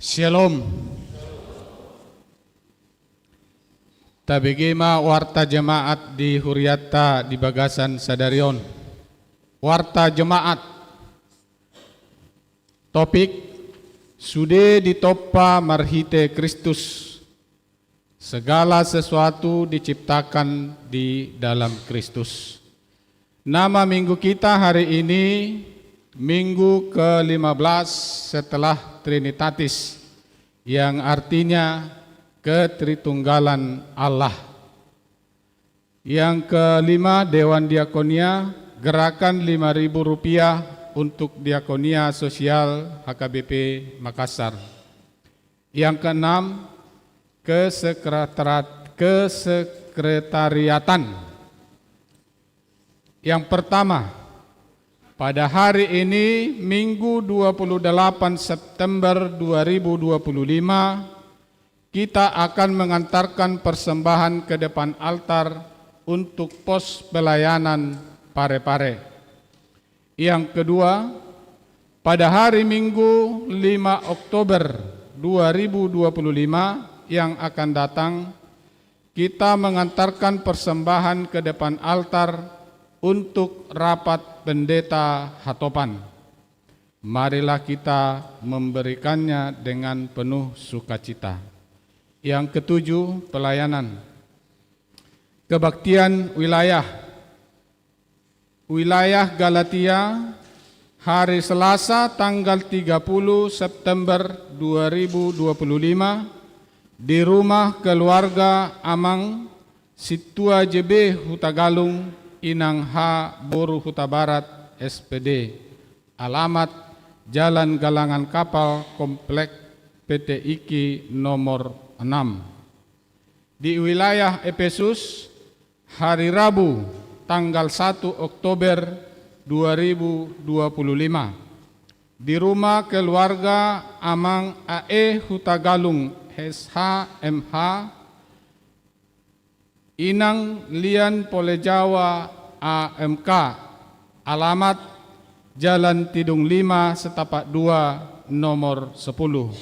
Syalom. Tabege ma warta jemaat di hurianta di bagasan sadari on. Warta jemaat. Topik: Sude ditompa marhite Kristus. Segala sesuatu diciptakan di dalam Kristus. Nama minggu kita hari ini, minggu kelima belas setelah Trinitatis, yang artinya Ketritunggalan Allah. Yang kelima, Dewan Diakonia, gerakan lima ribu rupiah untuk Diakonia Sosial H K B P Makassar. Yang keenam, kesekretariat-, kesekretariatan. Yang pertama, pada hari ini, Minggu dua puluh delapan September dua ribu dua puluh lima, kita akan mengantarkan persembahan ke depan altar untuk pos pelayanan Parepare. Yang kedua, pada hari Minggu, lima Oktober dua ribu dua puluh lima yang akan datang, kita mengantarkan persembahan ke depan altar untuk rapat pendeta hatopan. Marilah kita memberikannya dengan penuh sukacita. Yang ketujuh, pelayanan. Kebaktian wilayah. Wilayah Galatia, hari Selasa tanggal tiga puluh September dua ribu dua puluh lima, di rumah keluarga Amang Situa J B Hutagalung, Inang H boru Hutabarat, S P D. Alamat: Jalan Galangan Kapal, Komplek P T I K I nomor enam. Di wilayah Epesus, hari Rabu, tanggal satu Oktober dua ribu dua puluh lima, di rumah keluarga Amang A E Hutagalung, S H, M H, Inang Lian Polejawa, A M K, alamat: Jalan Tidung lima, Setapak dua, nomor sepuluh.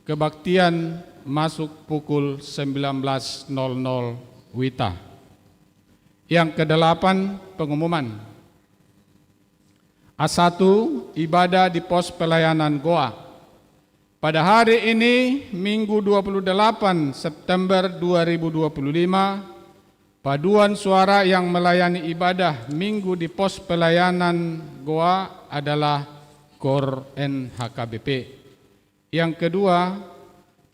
Kebaktian masuk pukul sembilan belas nol nol WITA. Yang kedelapan, pengumuman. A satu, ibadah di pos pelayanan Goa. Pada hari ini, Minggu dua puluh delapan September dua ribu dua puluh lima, paduan suara yang melayani ibadah Minggu di pos pelayanan Goa adalah Kor N H K B P. Yang kedua,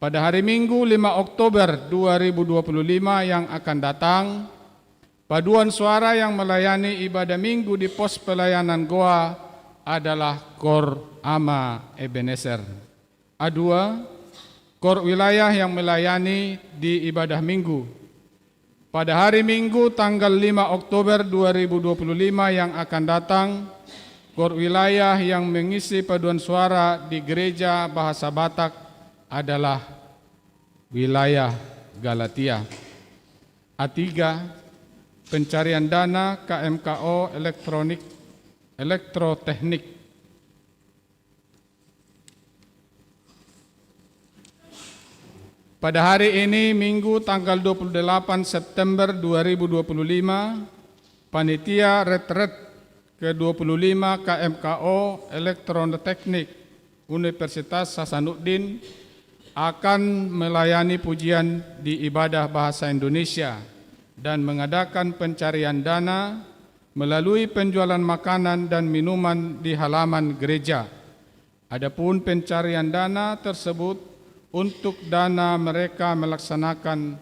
pada hari Minggu, lima Oktober dua ribu dua puluh lima yang akan datang, paduan suara yang melayani ibadah Minggu di pos pelayanan Goa adalah Kor Ama Ebenezer. A dua, kor wilayah yang melayani di ibadah Minggu. Pada hari Minggu, tanggal lima Oktober dua ribu dua puluh lima yang akan datang, kor wilayah yang mengisi paduan suara di Gereja Bahasa Batak adalah wilayah Galatia. A tiga, pencarian dana K M K O elektronik, elektroteknik. Pada hari ini, Minggu, tanggal dua puluh delapan September dua ribu dua puluh lima, panitia retret kedua puluh lima K M K O Elektroteknik Universitas Hasanuddin akan melayani pujian di ibadah bahasa Indonesia dan mengadakan pencarian dana melalui penjualan makanan dan minuman di halaman gereja. Adapun pencarian dana tersebut untuk dana mereka melaksanakan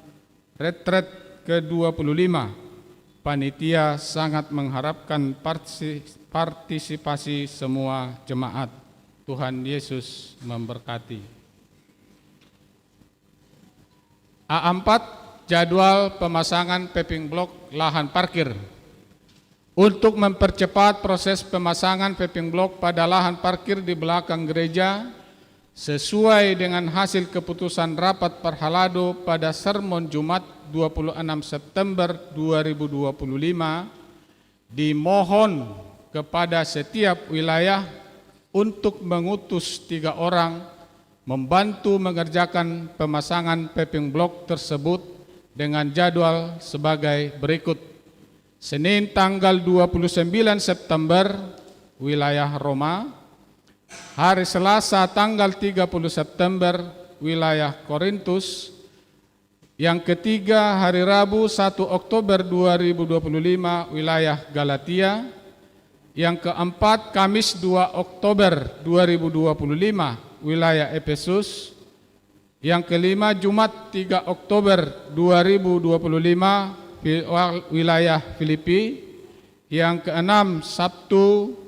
retret ke dua puluh lima. Panitia sangat mengharapkan partisi-, partisipasi semua jemaat. Tuhan Yesus memberkati. A empat, jadwal pemasangan paving block lahan parkir. Untuk mempercepat proses pemasangan paving block pada lahan parkir di belakang gereja, sesuai dengan hasil keputusan rapat parhalado pada sermon Jumat dua puluh enam September dua ribu dua puluh lima, dimohon kepada setiap wilayah untuk mengutus tiga orang membantu mengerjakan pemasangan paving block tersebut dengan jadwal sebagai berikut. Senin tanggal dua puluh sembilan September, wilayah Roma. Hari Selasa tanggal tiga puluh September, wilayah Korintus. Yang ketiga, hari Rabu satu Oktober dua ribu dua puluh lima, wilayah Galatia. Yang keempat, Kamis dua Oktober dua ribu dua puluh lima, wilayah Efesus. Yang kelima, Jumat tiga Oktober dua ribu dua puluh lima, wi-, wilayah Filipi. Yang keenam, Sabtu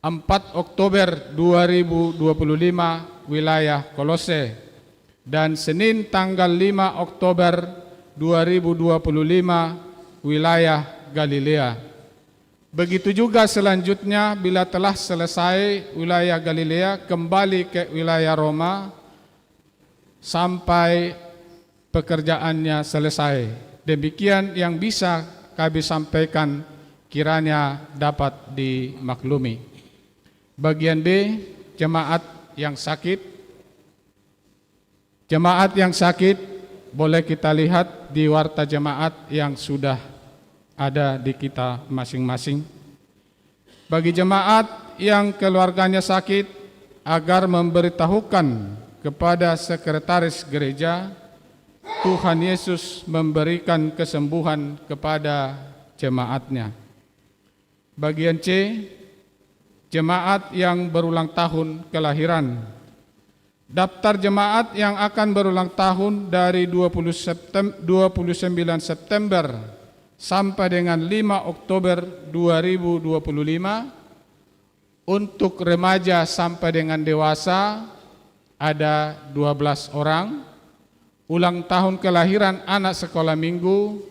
empat Oktober dua ribu dua puluh lima, wilayah Kolose, dan Senin tanggal lima Oktober dua ribu dua puluh lima, wilayah Galilea. Begitu juga selanjutnya, bila telah selesai wilayah Galilea, kembali ke wilayah Roma sampai pekerjaannya selesai. Demikian yang bisa kami sampaikan, kiranya dapat dimaklumi. Bagian B, jemaat yang sakit. Jemaat yang sakit boleh kita lihat di warta jemaat yang sudah ada di kita masing-masing. Bagi jemaat yang keluarganya sakit, agar memberitahukan kepada sekretaris gereja, Tuhan Yesus memberikan kesembuhan kepada jemaatnya. Bagian C, jemaat yang berulang tahun kelahiran. Daftar jemaat yang akan berulang tahun dari dua puluh Septem-, dua puluh sembilan September sampai dengan lima Oktober dua ribu dua puluh lima. Untuk remaja sampai dengan dewasa ada dua belas orang. Ulang tahun kelahiran anak sekolah minggu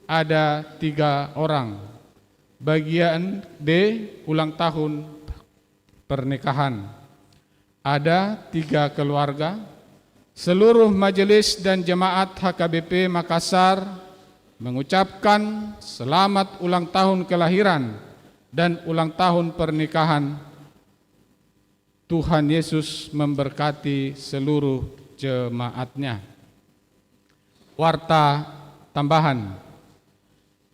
ada tiga orang. Bagian D, ulang tahun pernikahan. Ada tiga keluarga. Seluruh majelis dan jemaat H K B P Makassar mengucapkan selamat ulang tahun kelahiran dan ulang tahun pernikahan. Tuhan Yesus memberkati seluruh jemaatnya. Warta tambahan.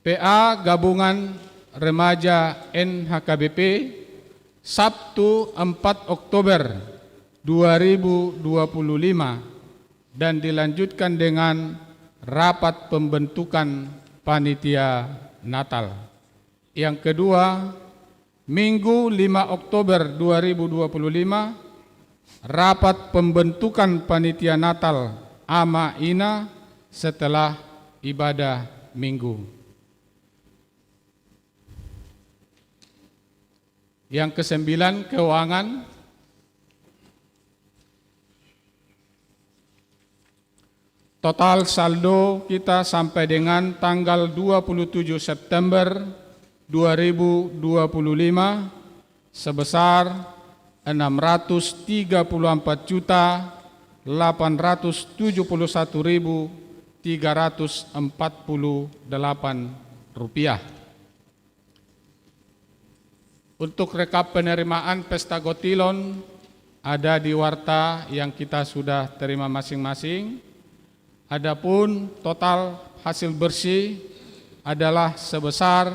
P A Gabungan Remaja N H K B P, Sabtu empat Oktober dua ribu dua puluh lima, dan dilanjutkan dengan rapat pembentukan panitia Natal. Yang kedua, Minggu lima Oktober dua ribu dua puluh lima, rapat pembentukan panitia Natal Ama Ina setelah ibadah Minggu. Yang kesembilan, keuangan. Total saldo kita sampai dengan tanggal dua puluh tujuh September dua ribu dua puluh lima sebesar enam ratus tiga puluh empat juta delapan ratus tujuh puluh satu ribu tiga ratus empat puluh delapan rupiah. Untuk rekap penerimaan Pesta Gotilon ada di warta yang kita sudah terima masing-masing. Adapun total hasil bersih adalah sebesar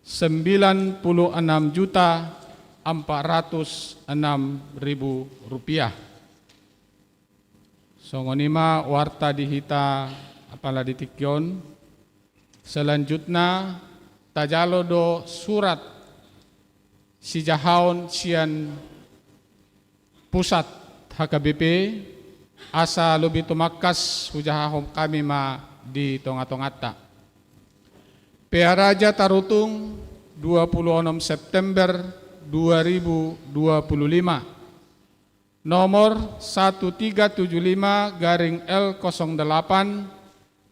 sembilan puluh enam juta empat ratus enam ribu rupiah. Songon i ma warta di hita apala di tingki on. Selanjutna, tajalo do surat sijahaon sian pusat H K B P, asa lobi tumangkas hujahahon hami ma di tonga-tonganta. Pearaja Tarutung, dua puluh enam September dua ribu dua puluh lima, nomor satu tiga tujuh lima garing L kosong delapan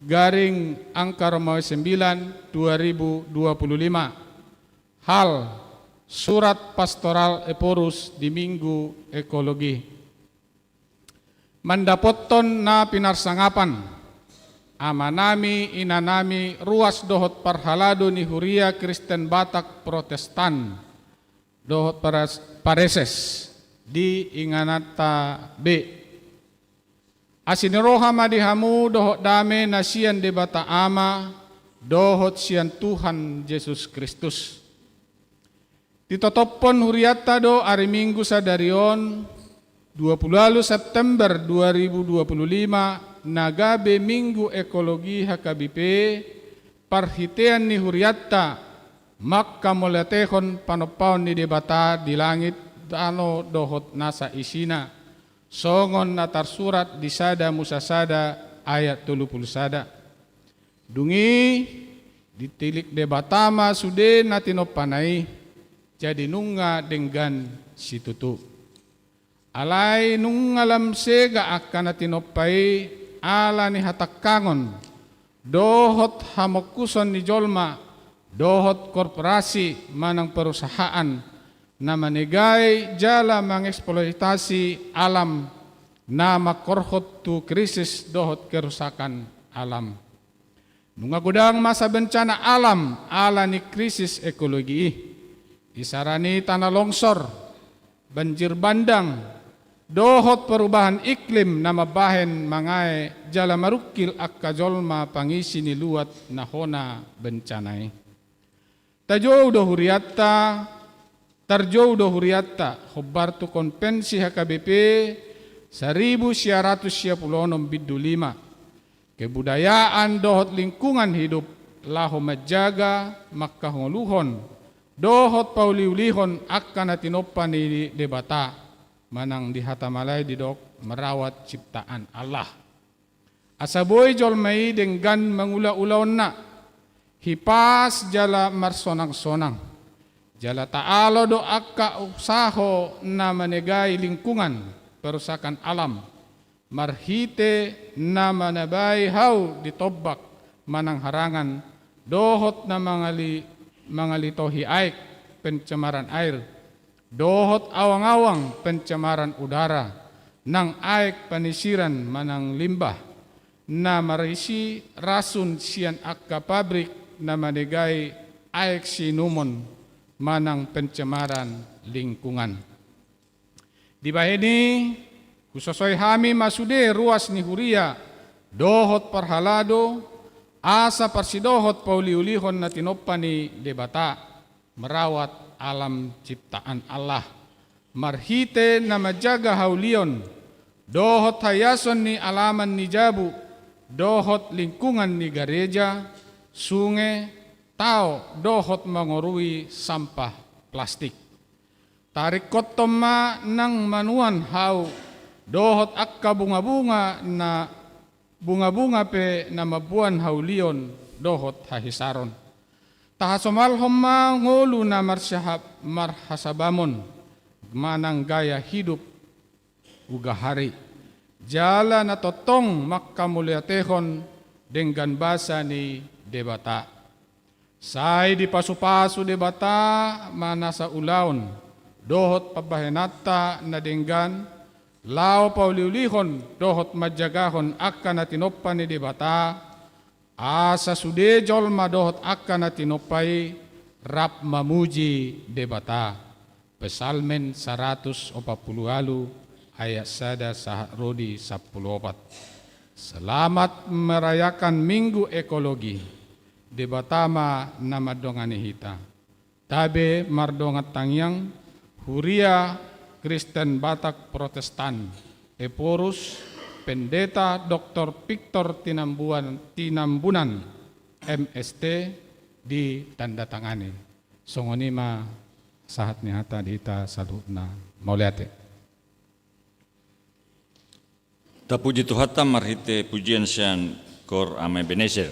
garing angka Romawi sembilan dua ribu dua puluh lima. Hal, surat pastoral Ephorus di Minggu Ekologi. Mandapothon na pinarsangapan, amanami, inanami, ruas dohot parhalado ni Huria Kristen Batak Protestan dohot paras-, pareses di ingananta be. Asi ni roha ma di hamu dohot dame na sian Debata Ama dohot sian Tuhan Jesus Kristus. Ditotophon hurianta do ari Minggu sadari on, dua puluh ualu September dua ribu dua puluh lima, na gabe Minggu Ekologi H K B P, parhitean ni hurianta mangkamauliatehon panompaon ni Debata di langit, tano dohot nasa isina, songon na tarsurat di Sada Musa sada ayat tolu puluh sada. Dung i, ditilik Debata ma sude na tinompana i, jadi nunga denggan situtu. Alai nunga lam sega angka na tinompa i ala ni hatangkangon dohot hamongkuson ni jolma dohot korporasi manang perusahaan na manegai jala mangeksploitasi alam, na mangkorhon tu krisis dohot kerusakan alam. Nunga godang masa bencana alam ala ni krisis ekologi i. Isarana tana longsor, banjir bandang, dohot perubahan iklim na mambahen mangae jala marungkil angka jolma pangisi ni luat na hona bencana i. Tajou do hurianta, tarjou do hurianta, hombar tu konvensi H K B P saribu sia ratus sia puluh onom bindu lima. Kebudayaan dohot lingkungan hidup, laho manjaga, mangkangoluhon, dohot pauliulihon angka na tinompa ni Debata, manang di hata Malai didok merawat ciptaan Allah. Asa boi jolma i denggan mangula ulaonna, hipas jala marsonangsonang. Jala taalo do angka usaho na manegai lingkungan, perusakan alam, marhite na manabai hau di tombak manang harangan, dohot na mangali-, mangalitohi aek, pencemaran air, dohot awang-awang, pencemaran udara, nang aek panisiran manang limbah, na marisi rasun sian angka pabrik na manegai aek siinumon manang pencemaran lingkungan. Dibahen i, husosoi hami ma sude ruas ni huria dohot parhalado, asa parsidohot pauliulihon na tinompa ni Debata, merawat alam ciptaan Allah, marhite na manjaga haulion dohot haiason ni alaman ni jabu dohot lingkungan ni gareja, sunge, tao dohot mangorui sampah plastik. Taringkothon ma nang manuan hau dohot angka bunga-bunga na, bunga-bunga pe na mamboan haulion dohot hahisaron. Tahasomalhon ma ngolu na marsahap marhasabamon manang gaya hidup ugahari, jala na tongtong mangkamauliatehon denggan basa ni Debata. Sai dipasupasu Debata ma nasa ulaon dohot pambahenanta na denggan, laho pauliulihon dohot manjagahon angka na tinompa ni Debata, asa sude jolma dohot angka na tinompa i rap mamuji Debata. Psalmen saratus opat pulu ualu ayat sada sahat ro di sampulu opat. Selamat merayakan Minggu Ekologi. Debata ma na mandongani hita. Tabe mardongan tangiang, Huria Kristen Batak Protestan, Ephorus, Pendeta Doktor Victor Tinambuan, Tinambunan, M S T, ditandatangani. Songon i ma sahat ni hata di hita saluhutna. Mauliate. Tapuji Tuhanta marhite pujian sian Kor Ama Ebenezer.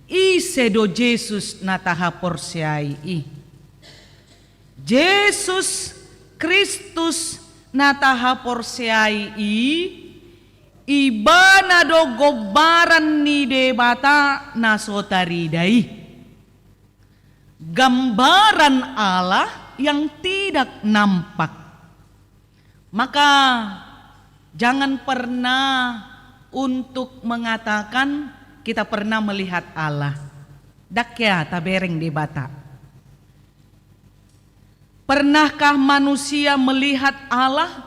Ise do Jesus na tahaporseai i? Jesus Kristus na tahaporseai i, Ibana do gombaran ni Debata na so tarida i. Gambaran Allah yang tidak nampak. Maka jangan pernah untuk mengatakan kita pernah melihat Allah. Ndang hea tabereng Debata. Pernahkah manusia melihat Allah?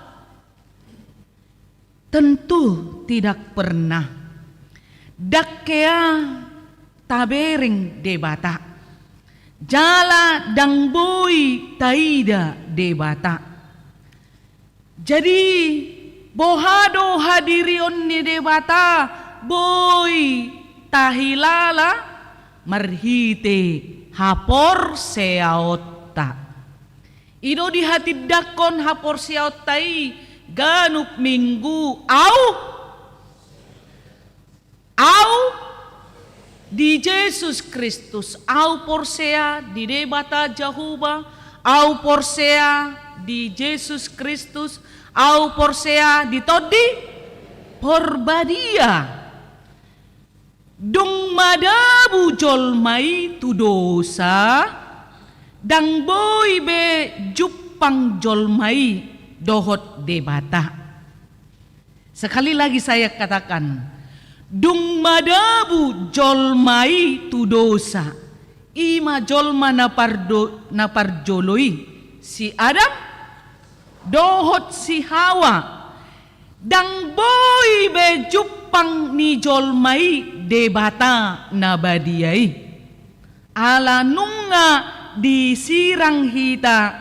Tentu tidak pernah. Ndang hea tabereng Debata. Jala ndang boi taida Debata. Jadi, boha do hadirion ni Debata boi tahilala marhite haporseaonta. I do dihatindangkon haporseaonta i ganup minggu, au, au di Jesus Kristus, au porsea di Debata Jahowa, au porsea di Jesus Kristus, au porsea di Tondi Porbadia. Dung madabu jolma i tu dosa, ndang boi be jumpang jolma i dohot Debata. Sekali lagi saya katakan, dung madabu jolma i tu dosa, i ma jolma na pardo-, na parjolo i, si Adam dohot si Hawa. Ndang boi be jumpang ni jolma i Debata na badia i. Ala nunga disirang hita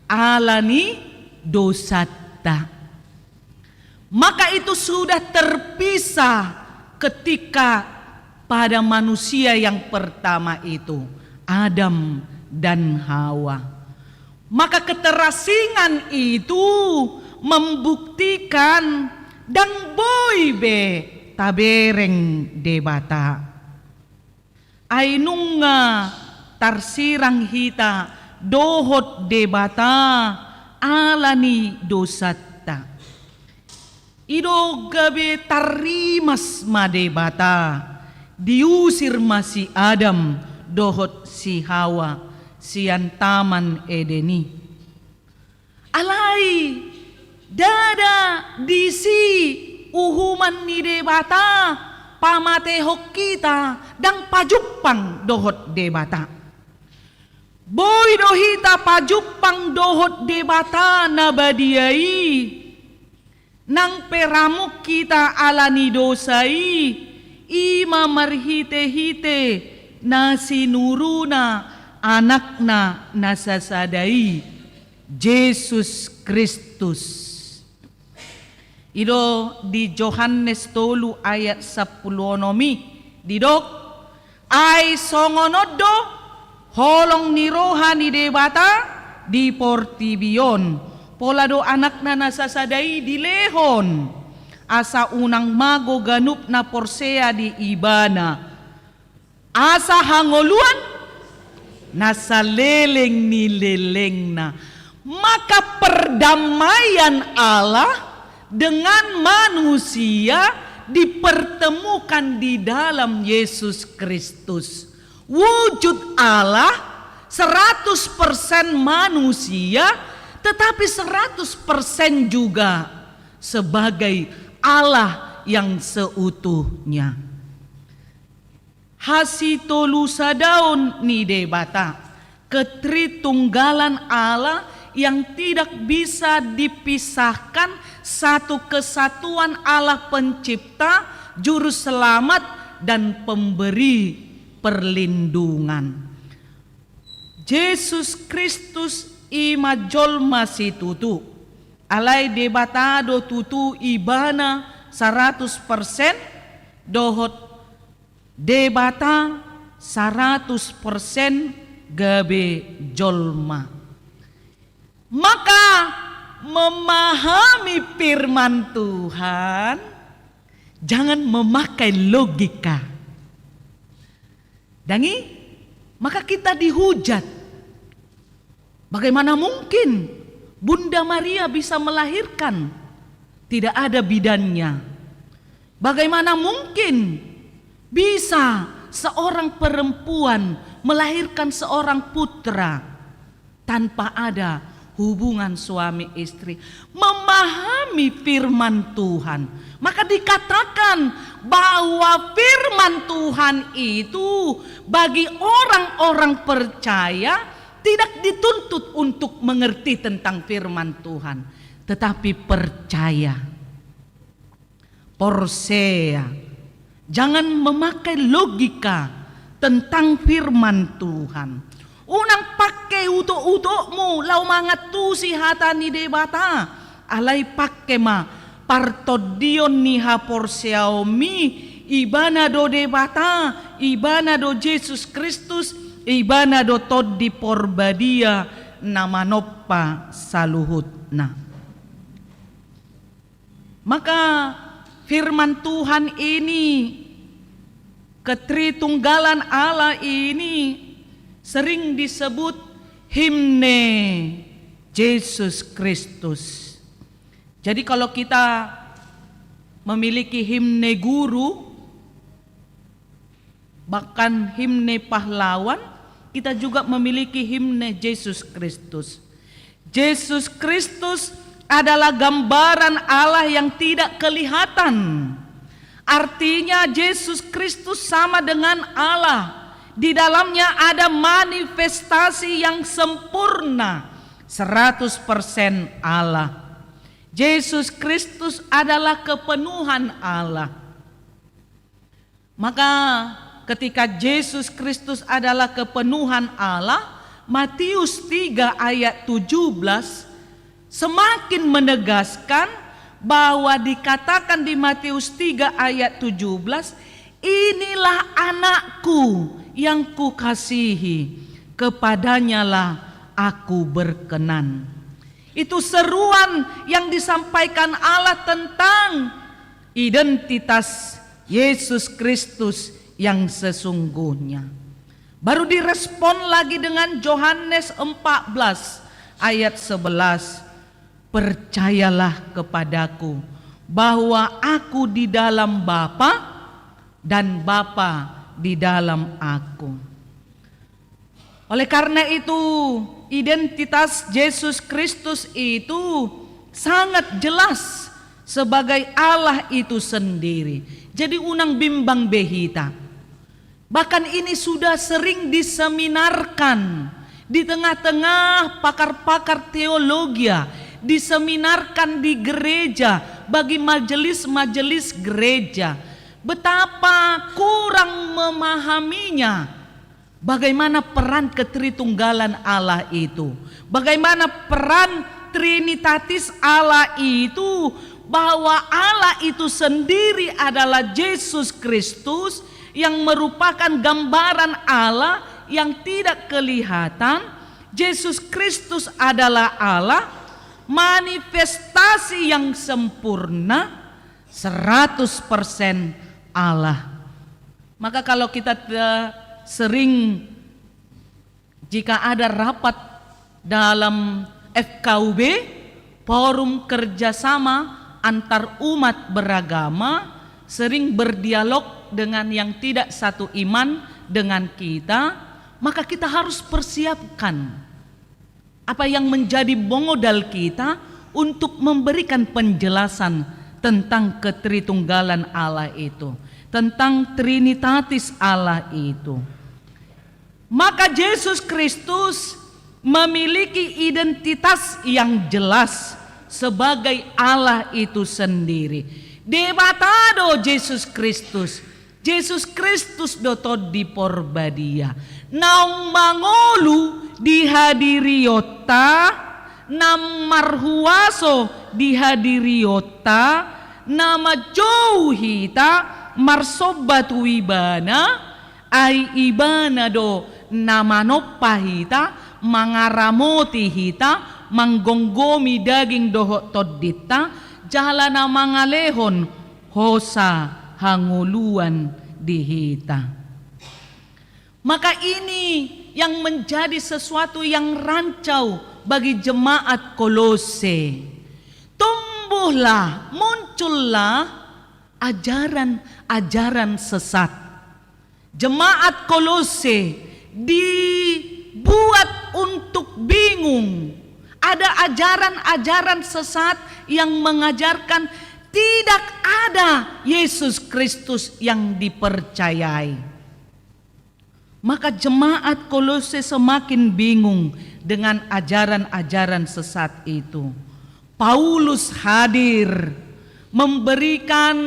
ala ni dosanta. Maka itu sudah terpisah ketika pada manusia yang pertama itu, Adam dan Hawa. Maka keterasingan itu membuktikan ndang boi be tabereng Debata. Ai nunga tarsirang hita dohot Debata ala ni dosanta. I do gabe tarrimas ma Debata, diusir ma si Adam dohot si Hawa sian Taman Eden i. Alai ndada disi uhuman ni Debata pamatehon hita ndang pajumpang dohot Debata. Boi do hita pajumpang dohot Debata na badia i. Nang pe ramuk hita ala ni dosa i, i ma marhitehite na sinuruna Anakna na sasada i, Jesus Kristus. I do di Johannes tolu ayat sampulu onom i didok, ai songon on do holong ni roha ni Debata di portibi on, pola do Anakna na sasada i dilehon, asa unang mago ganup na porsea di Ibana, asa hangoluan na saleleng ni lelengna. Maka perdamaian Allah dengan manusia dipertemukan di dalam Yesus Kristus. Wujud Allah seratus persen manusia, tetapi seratus persen juga sebagai Allah yang seutuhnya. Hasitolusadaon ni Debata, ketritunggalan Allah yang tidak bisa dipisahkan, satu kesatuan Allah Pencipta, Juru Selamat, dan Pemberi perlindungan. Jesus Kristus i ma jolma situtu, alai Debata do tutu Ibana saratus persen dohot Debata saratus persen gabe jolma. Maka memahami firman Tuhan, jangan memakai logika. Dang i, maka kita dihujat. Bagaimana mungkin Bunda Maria bisa melahirkan? Tidak ada bidannya. Bagaimana mungkin bisa seorang perempuan melahirkan seorang putra tanpa ada hubungan suami istri? Memahami firman Tuhan, maka dikatakan bahwa firman Tuhan itu bagi orang-orang percaya tidak dituntut untuk mengerti tentang firman Tuhan, tetapi percaya. Porsea. Jangan memakai logika tentang firman Tuhan. Unang pake utok-utokmu laho mangantusi hata ni Debata. Alai pake ma partondion ni haporseaonmi, ibana do Debata, ibana do Jesus Kristus, ibana do Tondi Porbadia na manompa saluhutna. Maka firman Tuhan ini, ketritunggalan Allah ini sering disebut himne Jesus Kristus. Jadi kalau kita memiliki himne guru, bahkan himne pahlawan, kita juga memiliki himne Jesus Kristus. Jesus Kristus adalah gambaran Allah yang tidak kelihatan. Artinya, Jesus Kristus sama dengan Allah. Di dalamnya ada manifestasi yang sempurna, seratus persen Allah. Jesus Kristus adalah kepenuhan Allah. Maka, ketika Jesus Kristus adalah kepenuhan Allah, Matius tiga ayat tujuh belas semakin menegaskan bahwa dikatakan di Matius tiga ayat tujuh belas, "Inilah Anakku yang Kukasihi, kepadanyalah Aku berkenan." Itu seruan yang disampaikan Allah tentang identitas Yesus Kristus yang sesungguhnya. Baru direspon lagi dengan Yohanes empat belas ayat sebelas, "Percayalah kepada-Ku, bahwa Aku di dalam Bapa, dan Bapa di dalam Aku." Oleh karena itu, identitas Yesus Kristus itu sangat jelas sebagai Allah itu sendiri. Jadi, unang bimbang be hita. Bahkan, ini sudah sering diseminarkan di tengah-tengah pakar-pakar teologia, diseminarkan di gereja bagi majelis-majelis gereja. Betapa kurang memahaminya. Bagaimana peran ketritunggalan Allah itu? Bagaimana peran Trinitatis Allah itu? Bahwa Allah itu sendiri adalah Yesus Kristus yang merupakan gambaran Allah yang tidak kelihatan. Yesus Kristus adalah Allah, manifestasi yang sempurna, seratus persen Allah. Maka kalau kita te-, sering, jika ada rapat dalam F K U B, forum kerjasama antar umat beragama, sering berdialog dengan yang tidak satu iman dengan kita, maka kita harus persiapkan apa yang menjadi modal kita untuk memberikan penjelasan tentang ketritunggalan Allah itu, tentang Trinitatis Allah itu. Maka Yesus Kristus memiliki identitas yang jelas sebagai Allah itu sendiri. Debata do Yesus Kristus. Yesus Kristus do Tondi Porbadia. Naung mangolu di hadirionta, na marhuaso di hadirionta, na manjou hita marsomba tu Ibana, ai Ibana do na manompa hita, mangaramoti hita, manggomgomi daging dohot tondinta, jala na mangalehon hosa hangoluan di hita. Maka ini yang menjadi sesuatu yang rancau bagi jemaat Kolose. Tumbuhlah, muncullah ajaran-ajaran sesat. Jemaat Kolose dibuat untuk bingung. Ada ajaran-ajaran sesat yang mengajarkan tidak ada Yesus Kristus yang dipercayai. Maka jemaat Kolose semakin bingung dengan ajaran-ajaran sesat itu. Paulus hadir memberikan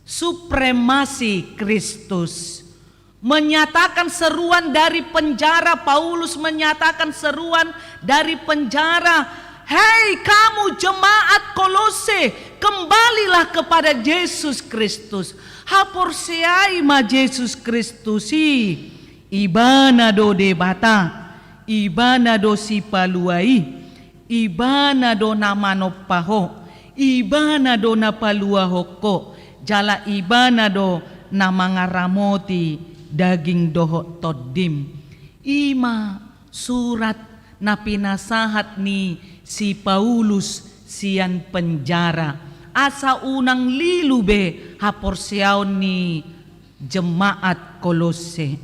supremasi Kristus, menyatakan seruan dari penjara. Paulus menyatakan seruan dari penjara, "Hei kamu jemaat Kolose, kembalilah kepada Yesus Kristus. Haporseai ma Jesus Kristus i. Ibana do Debata, Ibana do Sipalua i, Ibana do na manompa ho, Ibana do na paluahon ho, jala Ibana do na mangaramoti daging dohot tondim." I ma surat na pinasahat ni si Paulus sian penjara, asa unang lilu be haporseaon ni jemaat Kolose.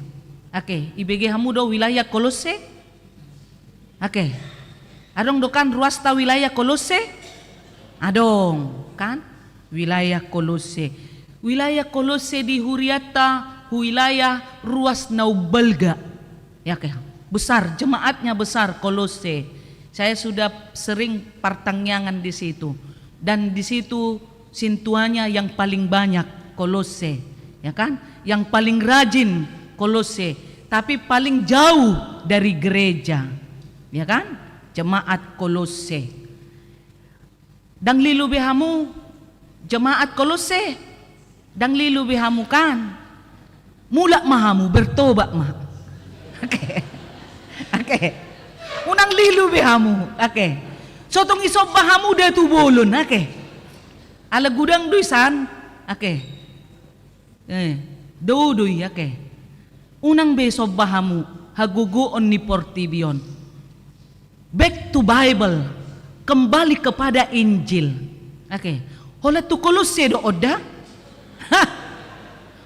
Oke, ibege hamu do wilayah Kolose? Oke. Adong do kan ruasta wilayah Kolose? Adong kan wilayah Kolose. Wilayah Kolose di hurianta wilayah ruas na umbalga. Ya, oke. Besar, jemaatnya besar Kolose. Saya sudah sering partangiangan di situ. Dan di situ sintuanya yang paling banyak Kolose, ya kan? Yang paling rajin Kolose, tapi paling jauh dari gereja, ya kan? Jemaat Kolose. Ndang lilu be hamu, jemaat Kolose? Ndang lilu be hamu kan? Mulak ma hamu, bertobat ma. Oke. Oke. Unang lilu be hamu. Oke. Sotung isomba hamu da tu bolon. Oke. Ala godang do i san. Oke. Eh, dao do i, oke. Unang be somba hamu hagogoon ni portibi on. Back to Bible, kembali kepada Injil. Oke. Holan tu Kolose do on da? Hah.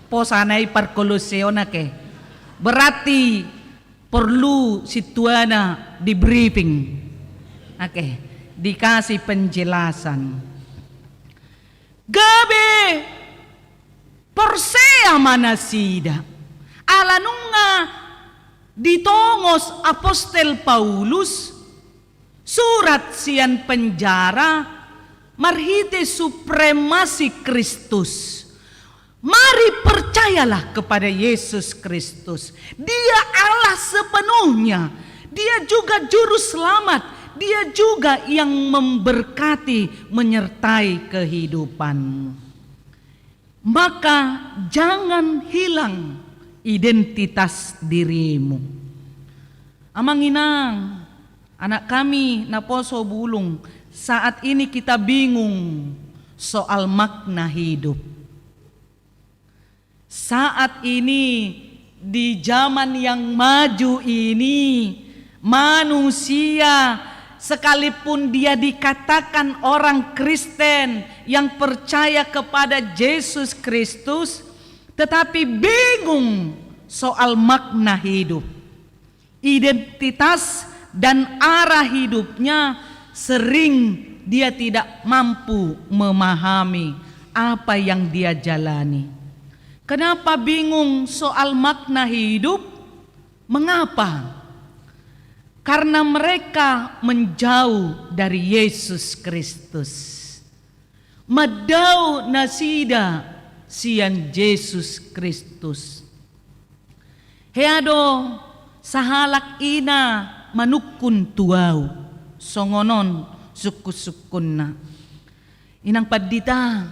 Posa na i parkoloseon, oke. Berarti porlu sintuana di briefing. Oke, dikasih penjelasan. Gabe porsea ma nasida. Ala nunga ditongos apostel Paulus surat sian penjara marhite supremasi Kristus. Mari percayalah kepada Yesus Kristus. Dia Allah sepenuhnya. Dia juga juru selamat. Dia juga yang memberkati, menyertai kehidupanmu. Maka jangan hilang identitas dirimu. Amang inang, anak kami naposo bulung, saat ini kita bingung soal makna hidup. Saat ini, di zaman yang maju ini, manusia, sekalipun dia dikatakan orang Kristen yang percaya kepada Yesus Kristus, tetapi bingung soal makna hidup. Identitas dan arah hidupnya sering dia tidak mampu memahami apa yang dia jalani. Kenapa bingung soal makna hidup? Mengapa? Karena mereka menjauh dari Yesus Kristus. Mandao nasida sian Jesus Kristus. Hea do sahalak ina manungkun tu ahu, songon on sungkunsungkunna. Inang pandita,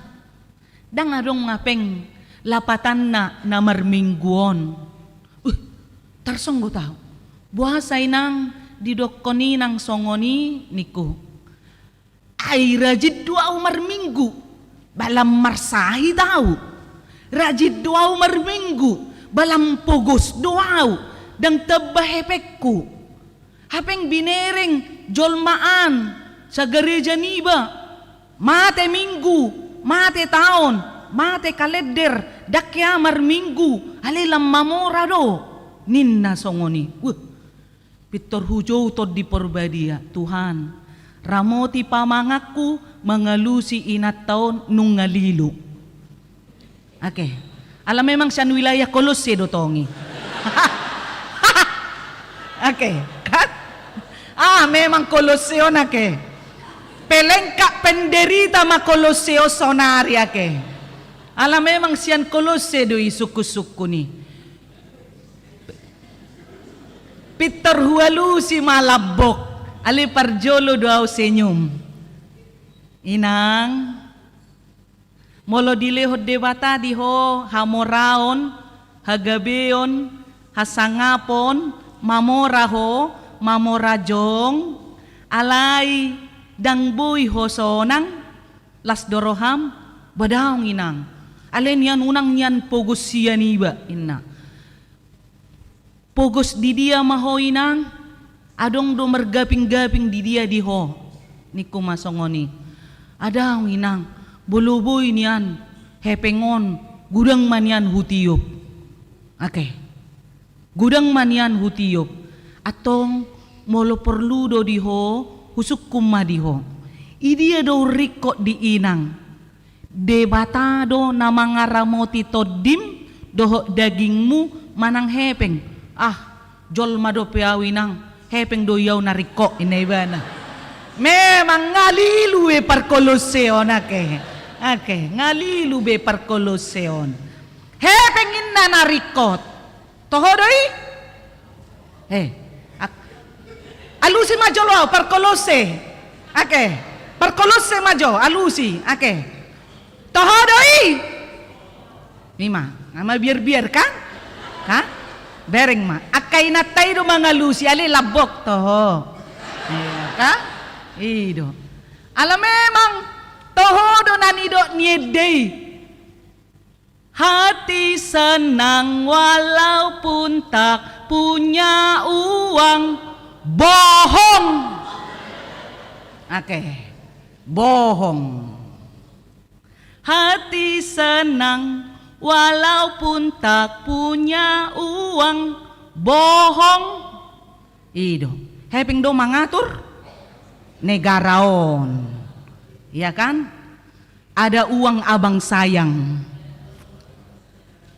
ndang adong hepeng lapatanna na marminggu on. Uh, tarsonggot ahu. Boasa inang didokkon inang songon i ningku. Ai rajin do ahu marminggu, ba lam marsahit ahu. Rajin do ahu marminggu, ba lam pogos do ahu, ndang tamba hepengku. Hepeng binereng jolma an sagareja niba, mate minggu, mate taon, mate kalender, ndang hea marminggu, alai lam mamora do, ninna songon i. Wah, pintor hujou Tondi Porbadia, Tuhan, ramoti pamanganku mangalusi inanta on nunga lilu. Oke. Ala memang sian wilayah Kolosse do tong i. Oke, kan? Ah, memang Kolosse on, oke. Pelengkap penderita ma Kolosse on saonari, oke. Ala memang sian Kolosse do i sungkun-sungkun i. Pintor hualusi ma lambok, alai parjolo do au senyum. Inang, molo dilehon Debata di ho hamoraon, hagabeon, hasangapon, mamora ho, mamora jong, alai ndang boi ho sonang, las do roham, ba daong inang. Alai nian unang nian pogos sian iba, inna. Pogos di dia ma ho inang, adong do margaping-gaping di dia di ho, ningku ma songon i. Ba daong inang, molo boi nian hepeng on, godang ma nian hutiop. Oke. Godang ma nian hutiop. Antong molo porlu do di ho, husungkun ma di ho. I dia do ringkot di inang? Debata do na mangaramoti tondim dohot dagingmu manang hepeng. Ah, jolma dope au inang, hepeng do i au na ringkot, inna ibana. Memang nga lilu be parkolose on, oke. Oke, nga lilu be parkolose on. Hepeng inna na ringkot. Toho do i? Eh, ak-, alusi ma jolo au, parkolose. Oke. Parkolose ma jo, alusi. Oke. Toho do i? Ima, nama biar-biar kan? Kan? Bereng ma. Angka inanta i do mangalusi, alai lambok toho. Iya, kan? I do. Ala memang toho do na nidok ni ende i. Hati senang walaupun tak punya uang. Bohong. Oke. Bohong. Hati senang walaupun tak punya uang. Bohong. I do. Hepeng do mangatur negara on. Iya kan? Ada uang abang sayang.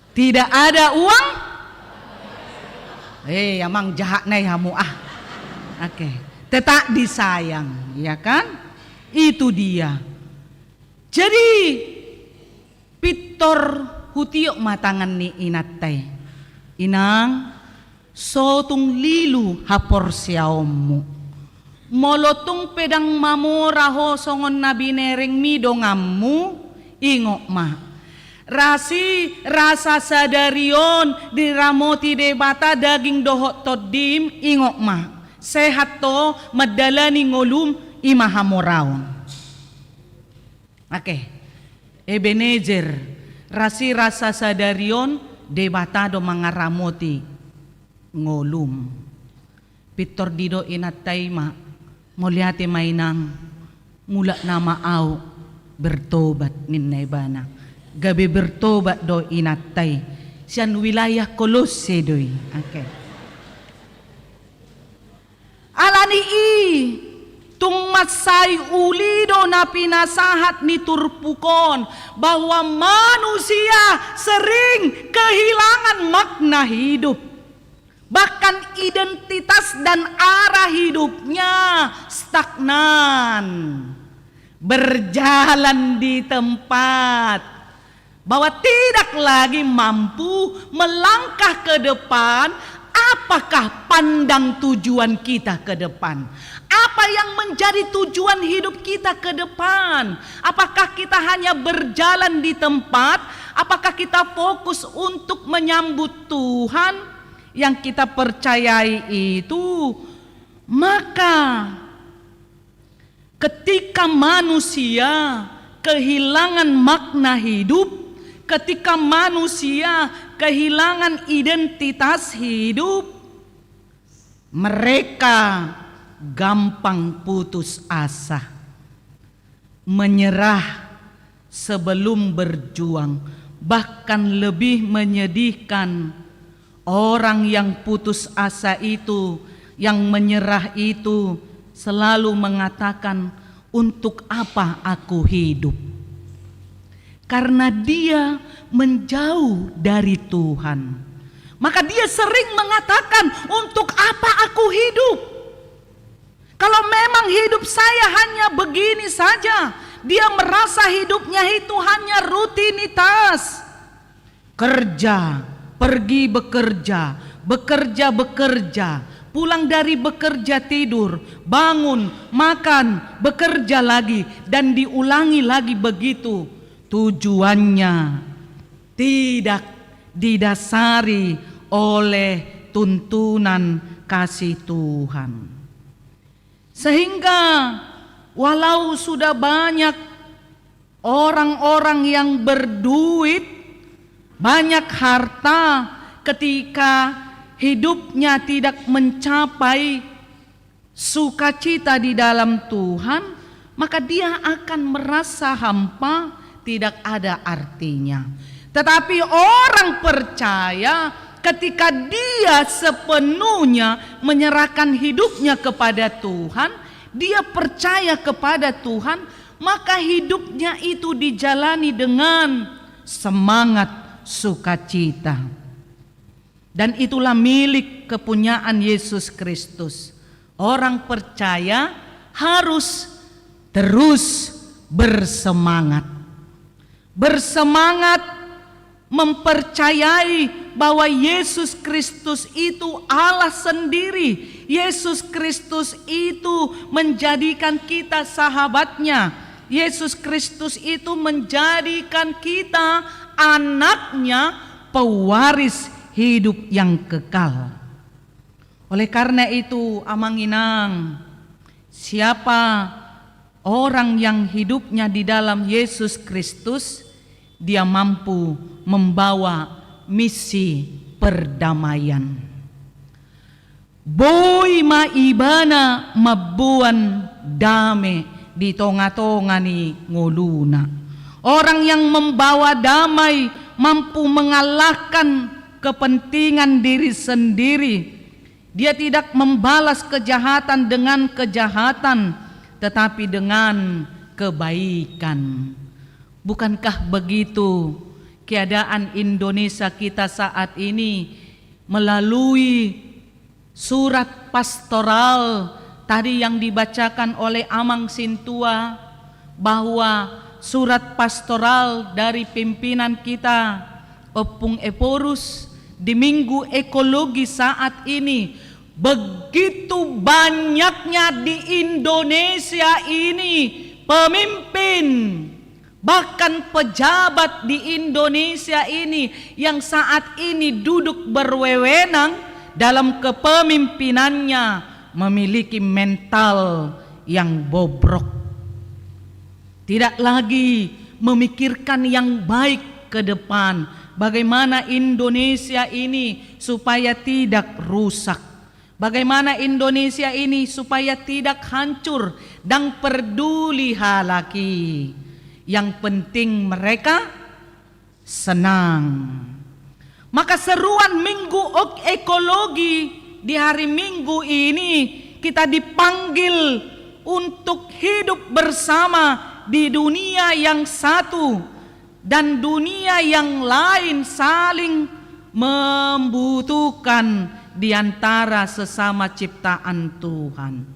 Tidak ada uang? Eh, amang jahat nai hamu ah. Oke. Tetap disayang, ya kan? Itu dia. Jadi, pintor hutiop ma tangan ni inanta i. Inang, so tung lilu haporseaonmu. Molo tung pe ndang mamora ho songon na binerengmi donganmu, ingot ma. Rasi rasa sadari on diramoti Debata daging dohot tondim, ingot ma. Sehat ho mandalani ngolum, i ma hamoraon. Oke. Ebenezer, rasi rasa sadari on Debata do mangaramoti ngolum. Pintor didok inanta i ma, mauliate ma inang, mulak nama au bertobat ninna ibana. Gabe bertobat do inanta i. Sian wilayah Kolose do i. Oke. Ala ni i, tung mansai uli do na pinasahat ni turpuk on, bahwa manusia sering kehilangan makna hidup. Bahkan identitas dan arah hidupnya stagnan, berjalan di tempat, bahwa tidak lagi mampu melangkah ke depan. Apakah pandang tujuan kita ke depan? Apa yang menjadi tujuan hidup kita ke depan? Apakah kita hanya berjalan di tempat? Apakah kita fokus untuk menyambut Tuhan yang kita percayai itu? Maka ketika manusia kehilangan makna hidup, ketika manusia kehilangan identitas hidup, mereka gampang putus asa, menyerah, sebelum berjuang. Bahkan lebih menyedihkan, orang yang putus asa itu, yang menyerah itu, selalu mengatakan, "Untuk apa aku hidup?" Karena dia menjauh dari Tuhan, maka dia sering mengatakan, "Untuk apa aku hidup? Kalau memang hidup saya hanya begini saja." Dia merasa hidupnya itu hanya rutinitas. Kerja, pergi bekerja, bekerja, bekerja, pulang dari bekerja tidur, bangun, makan, bekerja lagi, dan diulangi lagi begitu. Tujuannya tidak didasari oleh tuntunan kasih Tuhan. Sehingga walau sudah banyak orang-orang yang berduit, banyak harta, ketika hidupnya tidak mencapai sukacita di dalam Tuhan, maka dia akan merasa hampa, tidak ada artinya. Tetapi orang percaya, ketika dia sepenuhnya menyerahkan hidupnya kepada Tuhan, dia percaya kepada Tuhan, maka hidupnya itu dijalani dengan semangat sukacita. Dan itulah milik kepunyaan Yesus Kristus. Orang percaya harus terus bersemangat. Bersemangat mempercayai bahwa Yesus Kristus itu Allah sendiri. Yesus Kristus itu menjadikan kita sahabatnya. Yesus Kristus itu menjadikan kita anaknya, pewaris hidup yang kekal. Oleh karena itu, amang inang, siapa orang yang hidupnya di dalam Yesus Kristus, dia mampu membawa misi perdamaian. Boi ma ibana mamboan dame di tonga-tonga ni ngoluna. Orang yang membawa damai mampu mengalahkan kepentingan diri sendiri. Dia tidak membalas kejahatan dengan kejahatan, tetapi dengan kebaikan. Bukankah begitu keadaan Indonesia kita saat ini? Melalui surat pastoral tadi yang dibacakan oleh Amang Sintua, bahwa surat pastoral dari pimpinan kita, Ompung Ephorus, di Minggu Ekologi saat ini, begitu banyaknya di Indonesia ini pemimpin, bahkan pejabat di Indonesia ini yang saat ini duduk berwewenang dalam kepemimpinannya memiliki mental yang bobrok. Tidak lagi memikirkan yang baik ke depan, bagaimana Indonesia ini supaya tidak rusak, bagaimana Indonesia ini supaya tidak hancur, dang perduli halak i. Yang penting mereka senang. Maka seruan Minggu Ok-, Ekologi di hari Minggu ini, kita dipanggil untuk hidup bersama di dunia yang satu dan dunia yang lain saling membutuhkan di antara sesama ciptaan Tuhan.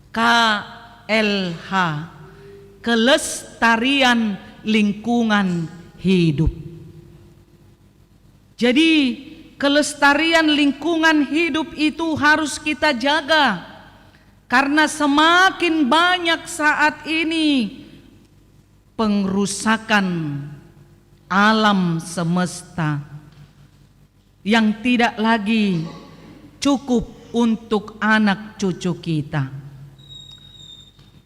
K L H, kelestarian lingkungan hidup. Jadi, kelestarian lingkungan hidup itu harus kita jaga, karena semakin banyak saat ini pengrusakan alam semesta yang tidak lagi cukup untuk anak cucu kita.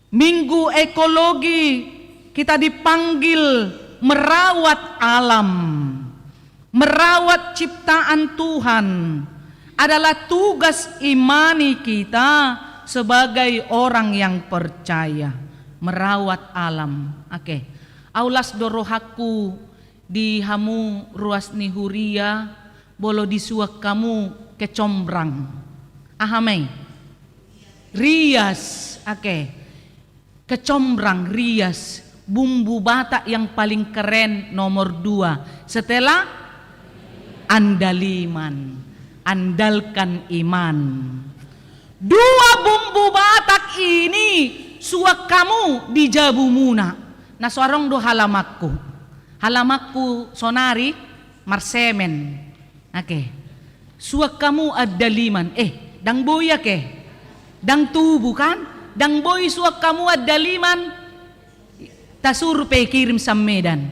Minggu Ekologi, kita dipanggil merawat alam, merawat ciptaan Tuhan adalah tugas imani kita sebagai orang yang percaya. Merawat alam. Oke. Au las do rohangku di hamu ruas ni huria, molo disuan hamu kecombrang. Aha ma i? Rias, oke. Kecombrang, rias, bumbu Batak yang paling keren nomor dua setelah andaliman, andalkan iman. Dua bumbu Batak ini suan hamu di jabumuna. Na so adong do halamanku. Halamanku sonari marsemen. Oke. Suan hamu andaliman. Eh, ndang boi ake. Ndang tubu kan? Ndang boi suan hamu andaliman. Tasurvei, kirim sian Medan.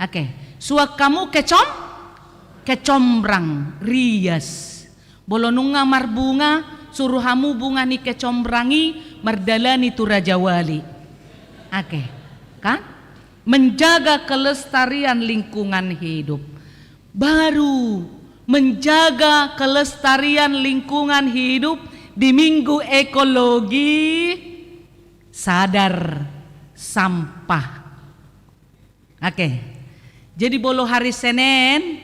Oke. Suan hamu kecom-, kecombrang, rias. Molo nunga marbunga, suru hamu bunga ni kecombrang i mardalani tu Rajawali. Oke. Kan? Menjaga kelestarian lingkungan hidup. Baru, menjaga kelestarian lingkungan hidup di Minggu Ekologi, sadar sampah. Oke. Jadi molo hari Senen,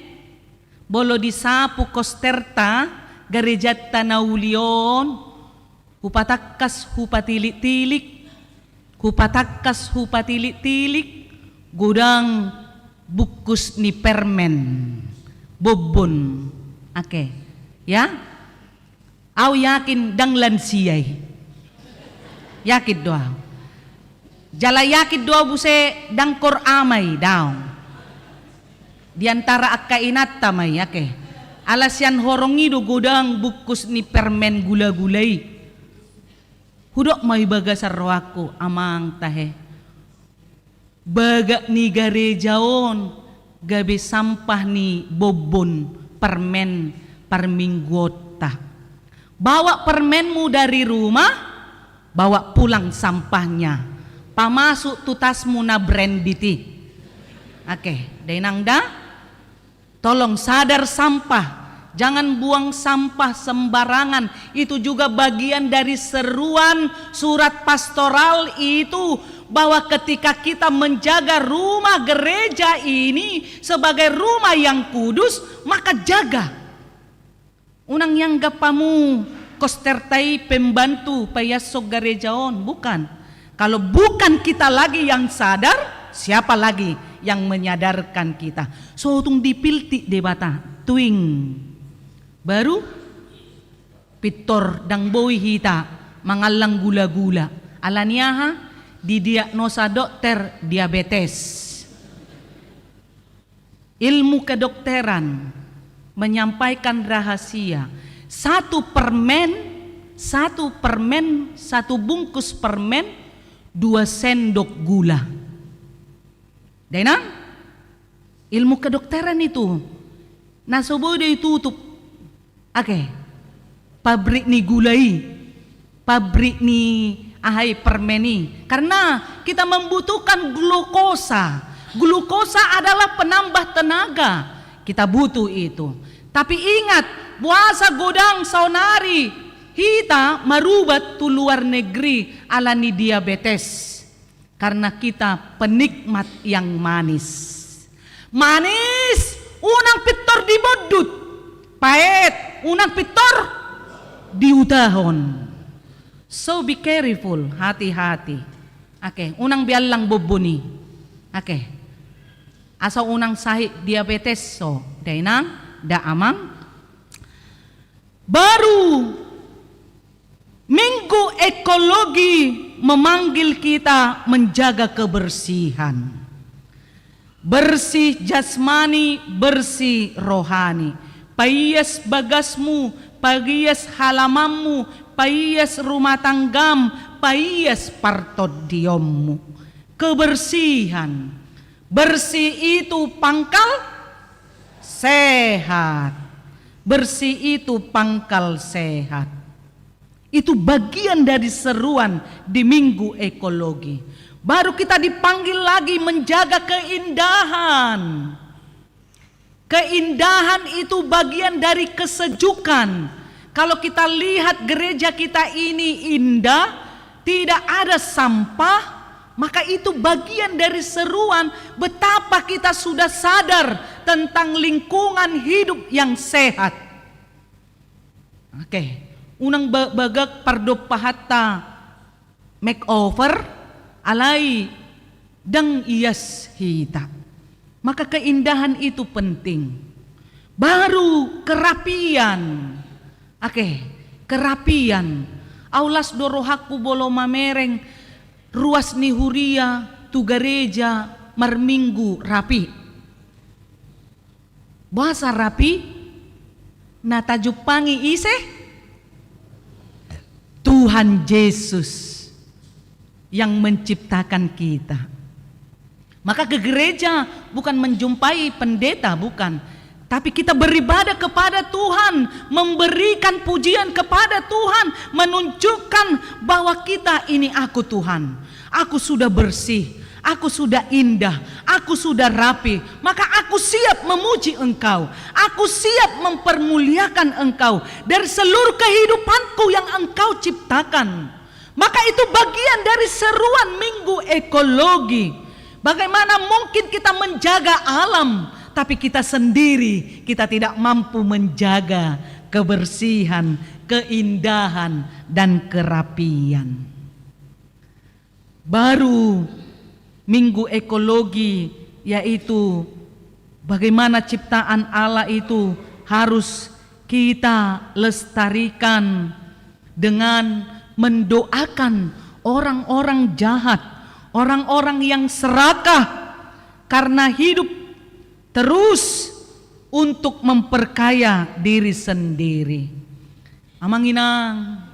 molo disapu kosterta, garejanta na uli on, hupatangkas hupatilik-tilik, hupatangkas hupatilik-tilik, godang bungkus ni permen, bonbon. Oke. Ya? Au yakin ndang lansia i. Yakin do au. Jala yakin do au muse ndang kor ama i, daong. Di antara angka inanta ma i, oke. Ala sian horong i do godang bungkus ni permen gula-gula i. Hudok ma i bagasan rohangku, amang tahe. Bagak ni gareja on gabe sampah ni bonbon permen parmingguonta. Bawa permenmu dari rumah, bawa pulang sampahnya. Pamasuk tu tasmu na branded i. Oke, dainang da? Tolong sadar sampah, jangan buang sampah sembarangan. Itu juga bagian dari seruan surat pastoral itu, bahwa ketika kita menjaga rumah gereja ini sebagai rumah yang kudus, maka jaga. Unang ianggap hamu kosterta i pembantu paiashon gareja on, bukan. Kalau bukan kita lagi yang sadar, siapa lagi yang menyadarkan kita? So tung dipiltik Debata, tuing. Baru pintor ndang boi hita mangallang gula-gula. Ala ni aha? Didiagnosa dokter diabetes. Ilmu kedokteran menyampaikan rahasia, satu permen, satu permen, satu bungkus permen, dua sendok gula. Dainang, ilmu kedokteran itu, na so boi do ditutup. Oke. Pabrik ni gula i, pabrik ni aha i, permen i. Karena kita membutuhkan glukosa. Glukosa adalah penambah tenaga. Kita butuh itu. Tapi ingat, boasa godang saonari hita marubat tu luar negeri ala ni diabetes. Karena kita penikmat yang manis. Manis, unang pintor dibondut. Paet, unang pintor diutahon. So be careful, hati-hati. Oke, unang be allang bonbon i. Oke. Asa unang sahit diabetes so, dainang, da amang. Baru Minggu Ekologi memanggil kita menjaga kebersihan. Bersih jasmani, bersih rohani. Paias bagasmu, paias halamanmu, paias rumah tanggam, paias partondionmu. Kebersihan. Bersih itu pangkal sehat. Bersih itu pangkal sehat. Itu bagian dari seruan di Minggu Ekologi. Baru kita dipanggil lagi menjaga keindahan. Keindahan itu bagian dari kesejukan. Kalau kita lihat gereja kita ini indah, tidak ada sampah, Maka itu bagian dari seruan betapa kita sudah sadar tentang lingkungan hidup yang sehat. Oke, unang ba-, bagak pardompahanta makeover, alai ndang ias hita. Maka keindahan itu penting. Baru kerapian. Oke, kerapian. Ahu las do rohangku molo mamereng ruas ni huria tu gareja marminggu rapi. Boasa rapi? Na tajumpangi ise? Tuhan Yesus yang menciptakan kita. Maka ke gereja bukan menjumpai pendeta, bukan. Tapi kita beribadah kepada Tuhan, memberikan pujian kepada Tuhan, menunjukkan bahwa kita ini, "Aku, Tuhan, aku sudah bersih, aku sudah indah, aku sudah rapi, maka aku siap memuji Engkau, aku siap mempermuliakan Engkau dari seluruh kehidupanku yang Engkau ciptakan." Maka itu bagian dari seruan Minggu Ekologi. Bagaimana mungkin kita menjaga alam, tapi kita sendiri, kita tidak mampu menjaga kebersihan, keindahan, dan kerapian? Baru Minggu Ekologi, yaitu bagaimana ciptaan Allah itu harus kita lestarikan dengan mendoakan orang-orang jahat, orang-orang yang serakah karena hidup terus untuk memperkaya diri sendiri. Amang inang,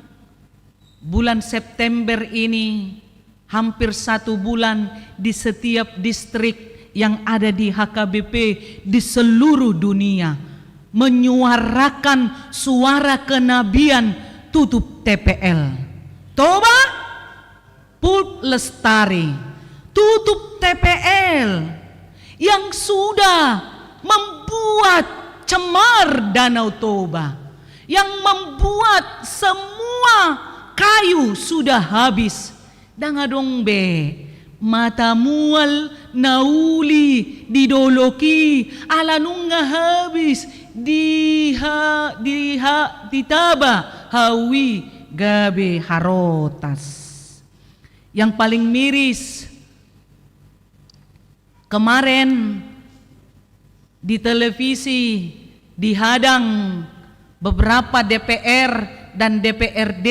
bulan September ini hampir satu bulan di setiap distrik yang ada di H K B P di seluruh dunia menyuarakan suara kenabian, "Tutup T P L. Toba, pulp lestari. Tutup T P L yang sudah membuat cemar Danau Toba, yang membuat semua kayu sudah habis." Ndang adong be mata mual na uli di dolok i, ala nunga habis di ha-, di ha-, ditaba hau i gabe harotas. Yang paling miris, kemarin di televisi dihadang beberapa D P R dan D P R D,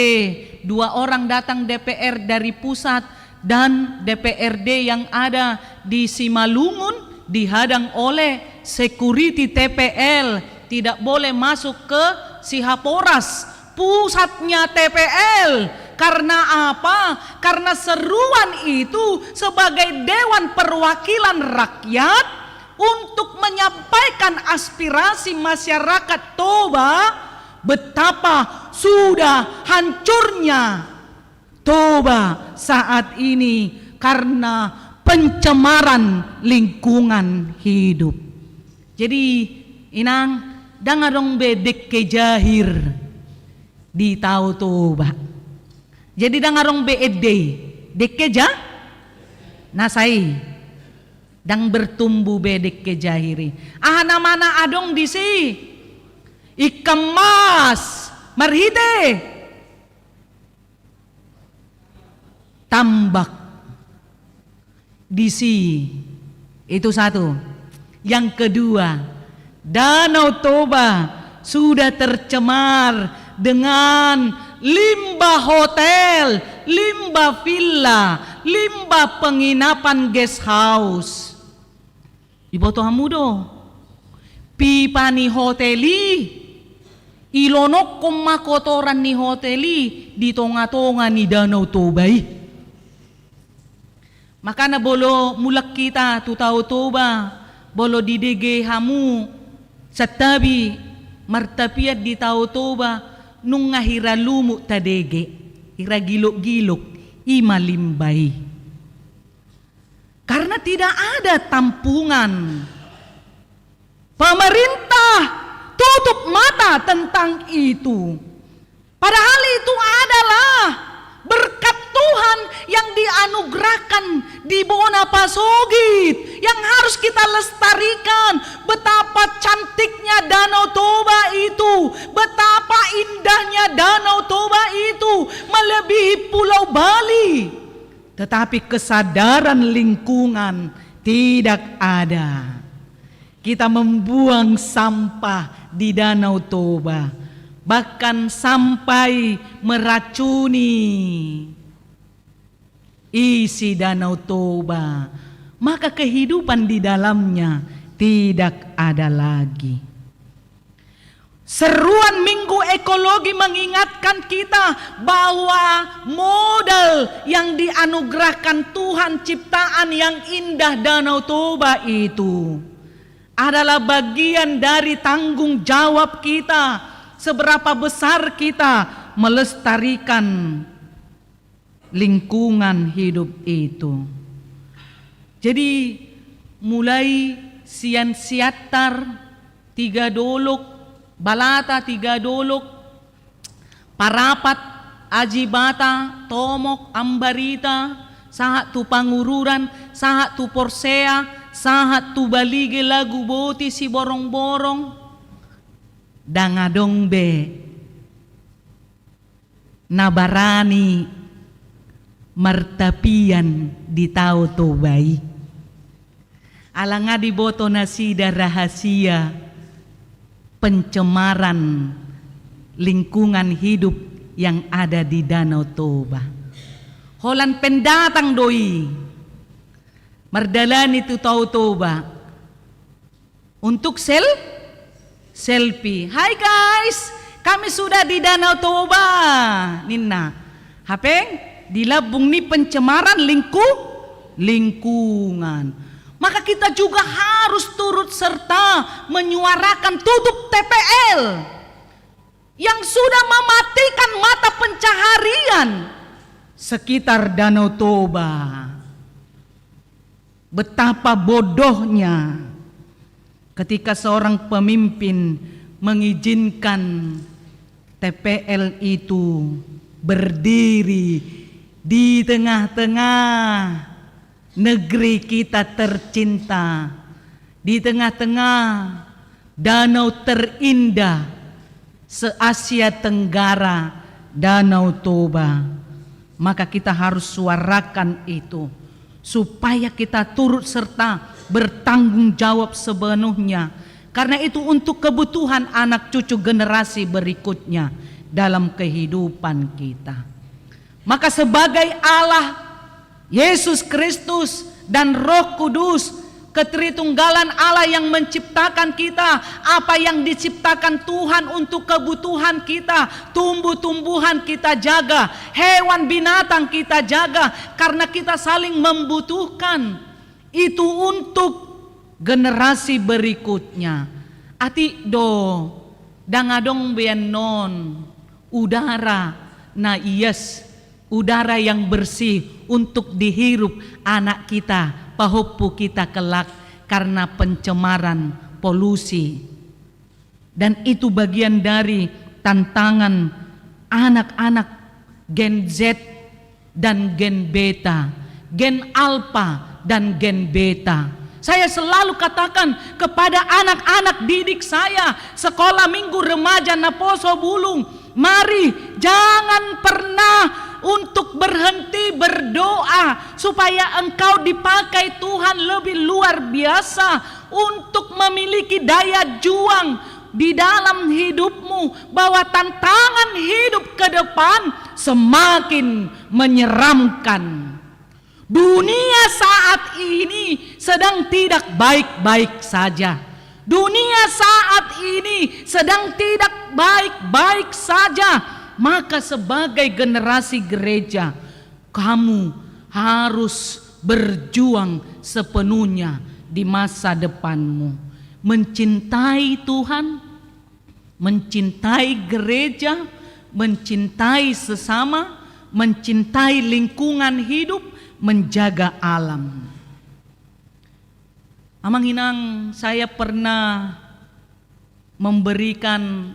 dua orang datang D P R dari pusat dan D P R D yang ada di Simalungun dihadang oleh security T P L, tidak boleh masuk ke Sihaporas, pusatnya T P L. Karena apa? Karena seruan itu sebagai Dewan Perwakilan Rakyat untuk menyampaikan aspirasi masyarakat Toba, betapa sudah hancurnya Toba saat ini karena pencemaran lingkungan hidup. Jadi, inang, ndang adong be dekke jahir di Tao Toba. Jadi, ndang adong be ende i, dekke ja-, na sai. Ndang bertumbu be dekke jahir i. Aha nama na adong disi? Ikan mas. Marhite tambak disi. Itu satu. Yang kedua, Danau Toba sudah tercemar dengan limbah hotel, limbah villa, limbah penginapan guest house. Diboto hamu do? Pipa ni hotel i, ilonokkon ma kotoran ni hotel i di tonga-tonga ni Danau Toba i. Makana molo mulak hita tu Tao Toba, molo didege hamu santabi martapian di Tao Toba, nunga hira lumut tadege, hira gilok-gilok, i ma limbah i. Karena tidak ada tampungan. Pemerintah tutup mata tentang itu. Padahal itu adalah berkat Tuhan yang dianugerahkan di bona pasogit, yang harus kita lestarikan. Betapa cantiknya Danau Toba itu, betapa indahnya Danau Toba itu, melebihi Pulau Bali. Tetapi kesadaran lingkungan tidak ada. Kita membuang sampah di Danau Toba, bahkan sampai meracuni isi Danau Toba, maka kehidupan di dalamnya tidak ada lagi. Seruan Minggu Ekologi mengingatkan kita bahwa modal yang dianugerahkan Tuhan, ciptaan yang indah Danau Toba itu, adalah bagian dari tanggung jawab kita, seberapa besar kita melestarikan lingkungan hidup itu. Jadi, mulai sian Siantar, Tigadolok, Balata, Tigadolok, Parapat, Ajibata, Tomok, Ambarita, sahat tu Pangururan, sahat tu Porsea, sahat tu Balige, Laguboti, Siborongborong, ndang adong be na barani martapian di Tao Toba i. Ala nga diboto nasida rahasia pencemaran lingkungan hidup yang ada di Danau Toba. Holan pendatang do i mardalani tu Tao Toba. Untuk sel-, selfie. "Hai guys, kami sudah di Danau Toba," ninna. Hape di lambung ni pencemaran lingku-, lingkungan. Maka kita juga harus turut serta menyuarakan tutup T P L yang sudah mematikan mata pencaharian sekitar Danau Toba. Betapa bodohnya ketika seorang pemimpin mengizinkan T P L itu berdiri di tengah-tengah negeri kita tercinta, di tengah-tengah danau terindah se-Asia Tenggara, Danau Toba. Maka kita harus suarakan itu, supaya kita turut serta bertanggung jawab sepenuhnya. Karena itu untuk kebutuhan anak cucu generasi berikutnya dalam kehidupan kita. Maka sebagai Allah, Yesus Kristus, dan Roh Kudus, ketritunggalan Allah yang menciptakan kita, apa yang diciptakan Tuhan untuk kebutuhan kita, tumbuh-tumbuhan kita jaga, hewan binatang kita jaga, karena kita saling membutuhkan. Itu untuk generasi berikutnya. Atik do, ndang adong be annon udara na ias, udara yang bersih untuk dihirup anak kita, pahompu kita kelak karena pencemaran, polusi. Dan itu bagian dari tantangan anak-anak Gen Z dan Gen Beta, Gen Alpha dan Gen Beta. Saya selalu katakan kepada anak-anak didik saya, sekolah minggu, remaja, naposobulung, mari jangan pernah untuk berhenti berdoa supaya engkau dipakai Tuhan lebih luar biasa untuk memiliki daya juang di dalam hidupmu, bahwa tantangan hidup ke depan semakin menyeramkan. Dunia saat ini sedang tidak baik-baik saja. Dunia saat ini sedang tidak baik-baik saja. Maka sebagai generasi gereja, kamu harus berjuang sepenuhnya di masa depanmu. Mencintai Tuhan, mencintai gereja, mencintai sesama, mencintai lingkungan hidup, menjaga alam. Amang inang, saya pernah memberikan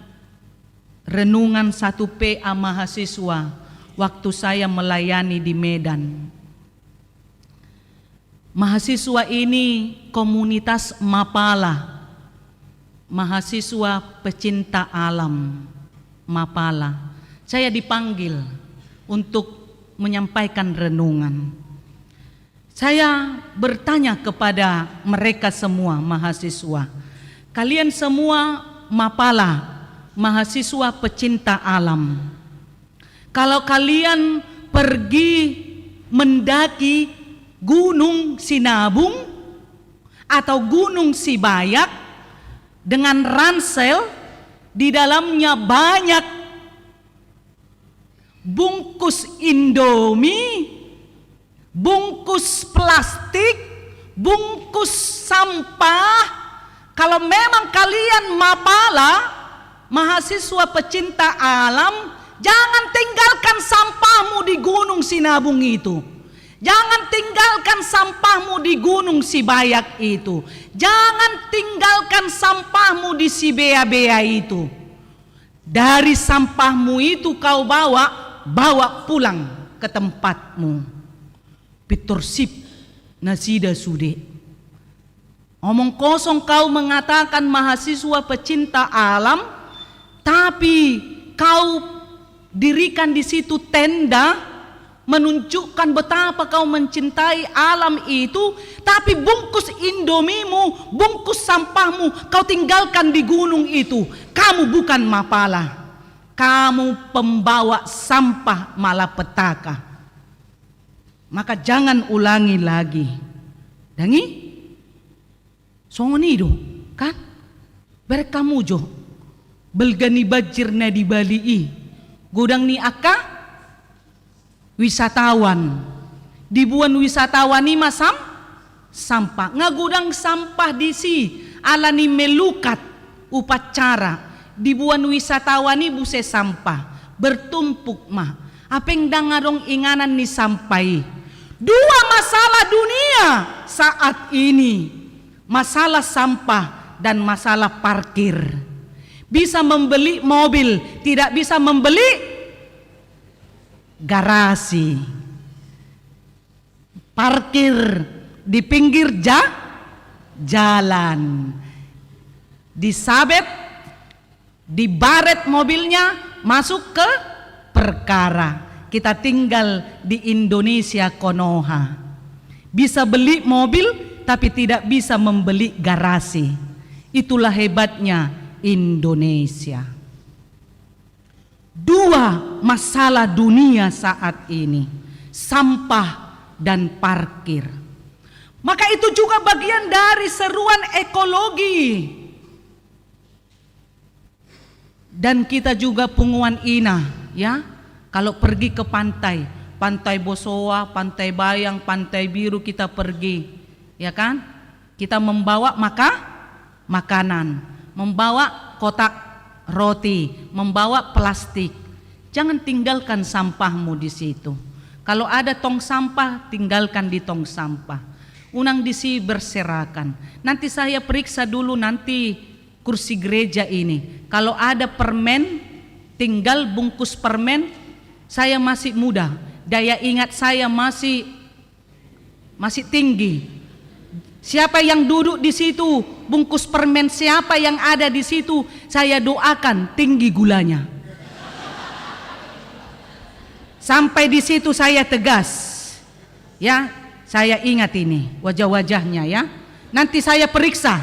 renungan satu P A mahasiswa, waktu saya melayani di Medan. Mahasiswa ini komunitas Mapala, mahasiswa pecinta alam Mapala. Saya dipanggil untuk menyampaikan renungan. Saya bertanya kepada mereka semua mahasiswa, kalian semua Mapala, mahasiswa pecinta alam, kalau kalian pergi mendaki Gunung Sinabung atau Gunung Sibayak dengan ransel, di dalamnya banyak bungkus Indomie, bungkus plastik, bungkus sampah. Kalau memang kalian Mapala, mahasiswa pecinta alam, jangan tinggalkan sampahmu di Gunung Sinabung itu. Jangan tinggalkan sampahmu di Gunung Sibayak itu. Jangan tinggalkan sampahmu di Sibea-bea itu. Dari sampahmu itu kau bawa, bawa pulang ke tempatmu. Pintor sip nasida sude. Omong kosong kau mengatakan mahasiswa pecinta alam, tapi kau dirikan di situ tenda, menunjukkan betapa kau mencintai alam itu, tapi bungkus Indomimu, bungkus sampahmu, kau tinggalkan di gunung itu. Kamu bukan Mapala, kamu pembawa sampah malapetaka. Maka jangan ulangi lagi. Dang i? Songon i do, kan? Bereng hamu jo, balga ni banjir na di Bali i, godang ni angka wisatawan. Diboan wisatawan i ma sam-, sampah. Nga godang sampah disi, ala ni melukat upacara. Diboan wisatawan i muse sampah. Bertumpuk ma. Hape ndang adong inganan ni sampah i. Dua masalah dunia saat ini. Masalah sampah dan masalah parkir. Bisa membeli mobil, tidak bisa membeli garasi. Parkir di pinggir ja-, jalan. Disabet, dibaret mobilnya, masuk ke perkara. Kita tinggal di Indonesia Konoha. Bisa beli mobil, tapi tidak bisa membeli garasi. Itulah hebatnya Indonesia. Dua masalah dunia saat ini, sampah dan parkir. Maka itu juga bagian dari seruan ekologi. Dan kita juga punguan ina, ya, kalau pergi ke pantai, Pantai Bosowa, Pantai Bayang, Pantai Biru kita pergi, ya kan? Kita membawa maka-, makanan, membawa kotak roti, membawa plastik. Jangan tinggalkan sampahmu di situ. Kalau ada tong sampah, tinggalkan di tong sampah. Unang disi berserakan. Nanti saya periksa dulu nanti kursi gereja ini. Kalau ada permen, tinggal bungkus permen, saya masih muda, daya ingat saya masih, masih tinggi. Siapa yang duduk di situ, bungkus permen siapa yang ada di situ, saya doakan tinggi gulanya. Sampai di situ saya tegas. Ya, saya ingat ini wajah-wajahnya, ya. Nanti saya periksa.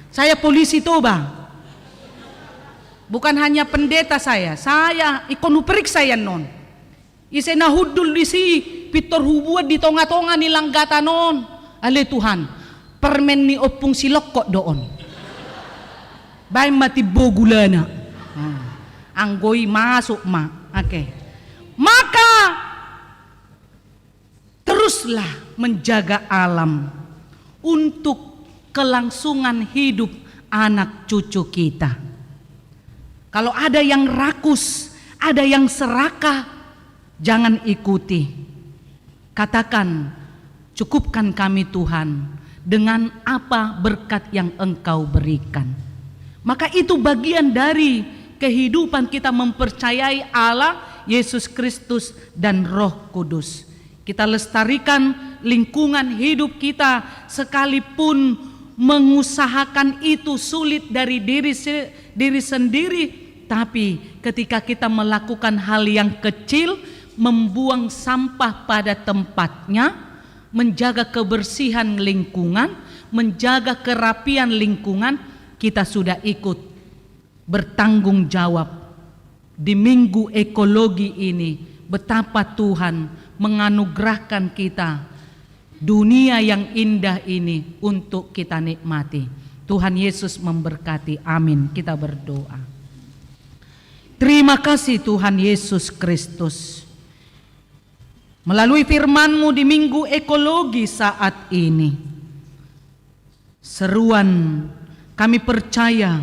Saya polisi Toba. Bukan hanya pendeta saya, saya ingkon huperiksa ia annon. Ise na hundul disi, pintor hubuat di tonga-tonga ni langgatan on. Ale Tuhan, permen ni Ompung Silongkot do on. Baen ma timbo gulana. Hmm. Anggo i masuk ma. Oke. Maka teruslah menjaga alam untuk kelangsungan hidup anak cucu kita. Kalau ada yang rakus, ada yang serakah, jangan ikuti. Katakan, "Cukupkan kami, Tuhan, dengan apa berkat yang Engkau berikan." Maka itu bagian dari kehidupan kita mempercayai Allah Yesus Kristus, dan Roh Kudus. Kita lestarikan lingkungan hidup kita, sekalipun mengusahakan itu sulit dari diri se-, diri sendiri, tapi ketika kita melakukan hal yang kecil, membuang sampah pada tempatnya, menjaga kebersihan lingkungan, menjaga kerapian lingkungan, kita sudah ikut bertanggung jawab di Minggu Ekologi ini. Betapa Tuhan menganugerahkan kita dunia yang indah ini untuk kita nikmati. Tuhan Yesus memberkati. Amin. Kita berdoa. Terima kasih, Tuhan Yesus Kristus. Melalui firman-Mu di Minggu Ekologi saat ini, seruan kami percaya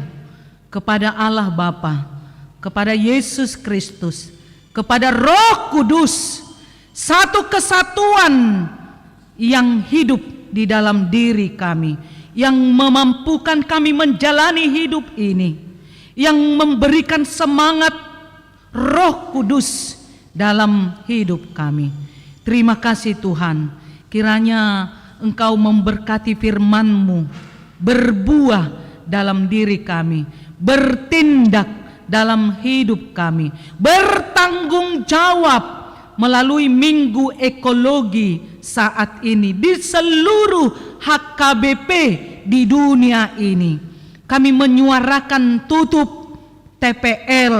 kepada Allah Bapa, kepada Yesus Kristus, kepada Roh Kudus, satu kesatuan yang hidup di dalam diri kami, yang memampukan kami menjalani hidup ini, yang memberikan semangat Roh Kudus dalam hidup kami. Terima kasih, Tuhan. Kiranya Engkau memberkati firman-Mu berbuah dalam diri kami, bertindak dalam hidup kami, bertanggung jawab melalui Minggu Ekologi saat ini di seluruh H K B P di dunia ini. Kami menyuarakan tutup T P L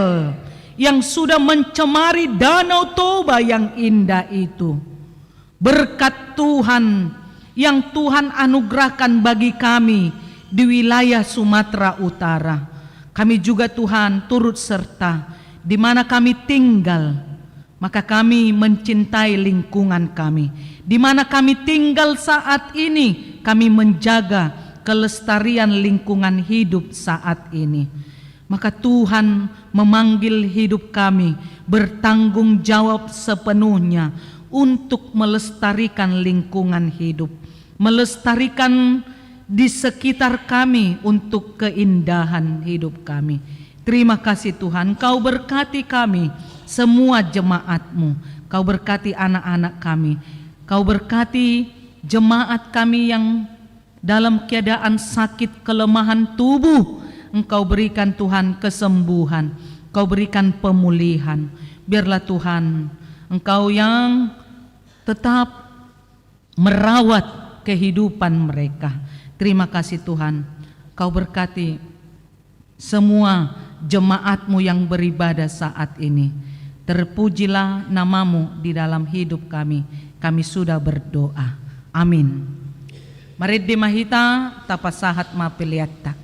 yang sudah mencemari Danau Toba yang indah itu. Berkat Tuhan yang Tuhan anugerahkan bagi kami di wilayah Sumatera Utara. Kami juga, Tuhan, turut serta di mana kami tinggal, maka kami mencintai lingkungan kami. Di mana kami tinggal saat ini, kami menjaga kelestarian lingkungan hidup saat ini. Maka Tuhan memanggil hidup kami bertanggung jawab sepenuhnya untuk melestarikan lingkungan hidup, melestarikan di sekitar kami untuk keindahan hidup kami. Terima kasih, Tuhan, Kau berkati kami, semua jemaat-Mu. Kau berkati anak-anak kami. Kau berkati jemaat kami yang dalam keadaan sakit, kelemahan tubuh. Engkau berikan, Tuhan, kesembuhan. Kau berikan pemulihan. Biarlah, Tuhan, Engkau yang tetap merawat kehidupan mereka. Terima kasih, Tuhan. Kau berkati semua jemaat-Mu yang beribadah saat ini. Terpujilah nama-Mu di dalam hidup kami. Kami sudah berdoa. Amin. Marende ma hita, tapasahat ma peleanta.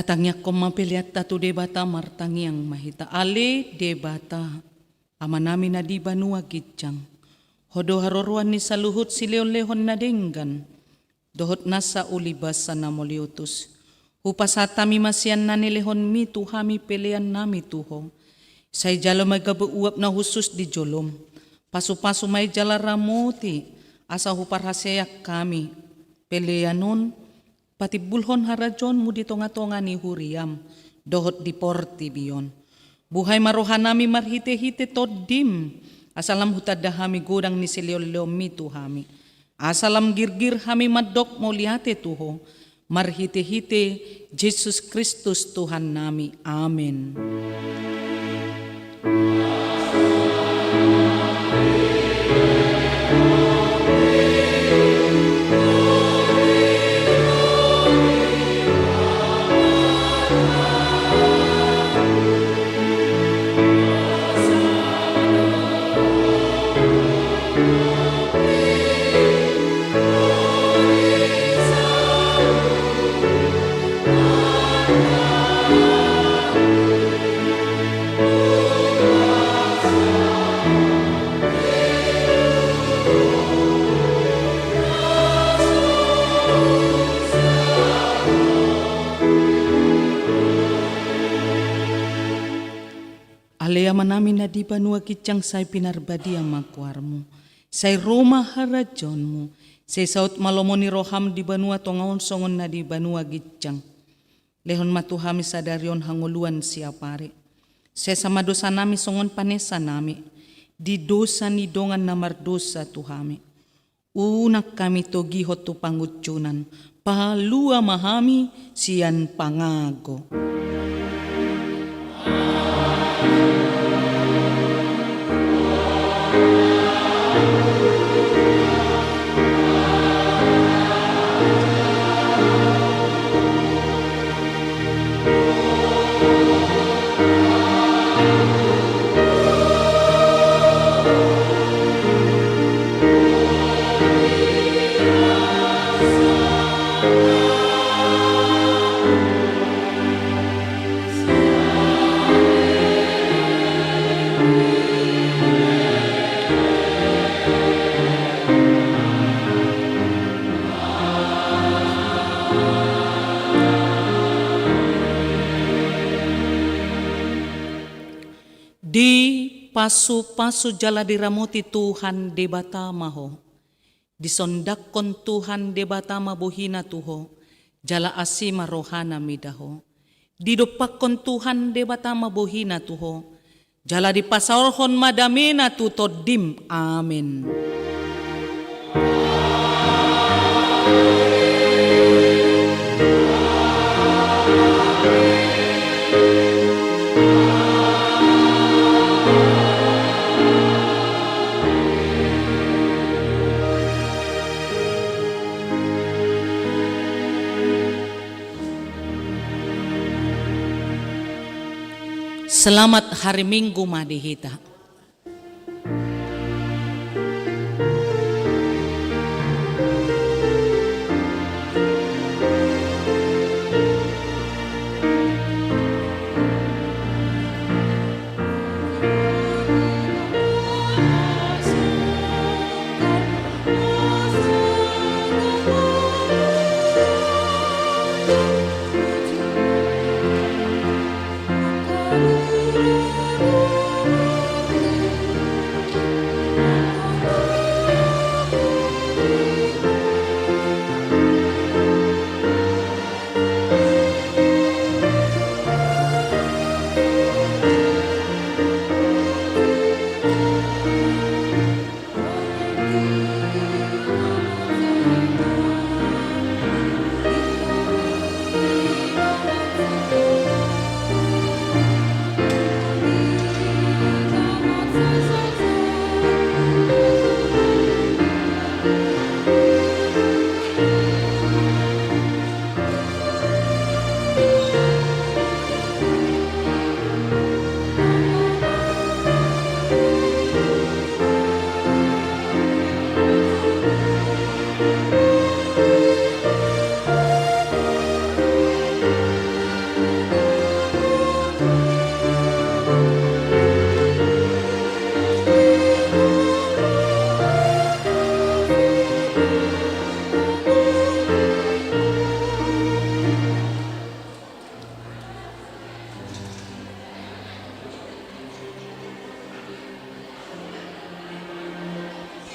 Tangiangkon ma peleanta tu Debata. Martangiang ma hita. Ale Debata, Amanami na di banua ginjang, Ho do haroroan ni saluhut silehonlehon na denggan dohot nasa ulibasa na moliutus. Hupasahat hami ma sian na nilehonmi tu hami peleannami tu Ho. Sai jalo ma gabe uap na hushus di jolom. Pasupasu ma i jala ramoti, asa huparhaseang hami pelean on patimbulhon harajaonmu di tongatonga ni huriam dohot di portibi on. Buhai ma rohanami marhitehite Tondim, asa lam hutanda hami godang ni silehonlehonmi tu hami, asa lam girgir hami mandok mauliate tu Ho, marhitehite Jesus Kristus Tuhannami. Amen. Ale Amanami na di banua ginjang, sai pinarbadia ma goarmu. Sai ro ma harajaonmu. Sai saut ma lomo ni roham di banua tonga on songon na di banua ginjang. Lehon ma tu hami sadari on hangoluan siapari. Sesa ma dosanami songon panesanami di dosa ni dongan na mardosa tu hami. Unang hami togihon tu pangunjunan, palua ma hami sian pangago. Dipasupasu jala diramoti Tuhan Debata ma ho. Disondangkon Tuhan Debata ma bohina tu ho, jala asi ma rohana mida ho. Didompakkon Tuhan Debata ma bohina tu ho, jala dipasaorhon ma damena tu tondim. Amen. Selamat hari Minggu ma di hita.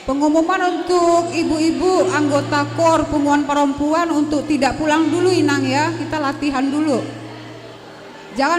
Pengumuman untuk ibu-ibu anggota kor Punguan Perempuan untuk tidak pulang dulu, Inang, ya. Kita latihan dulu. Jangan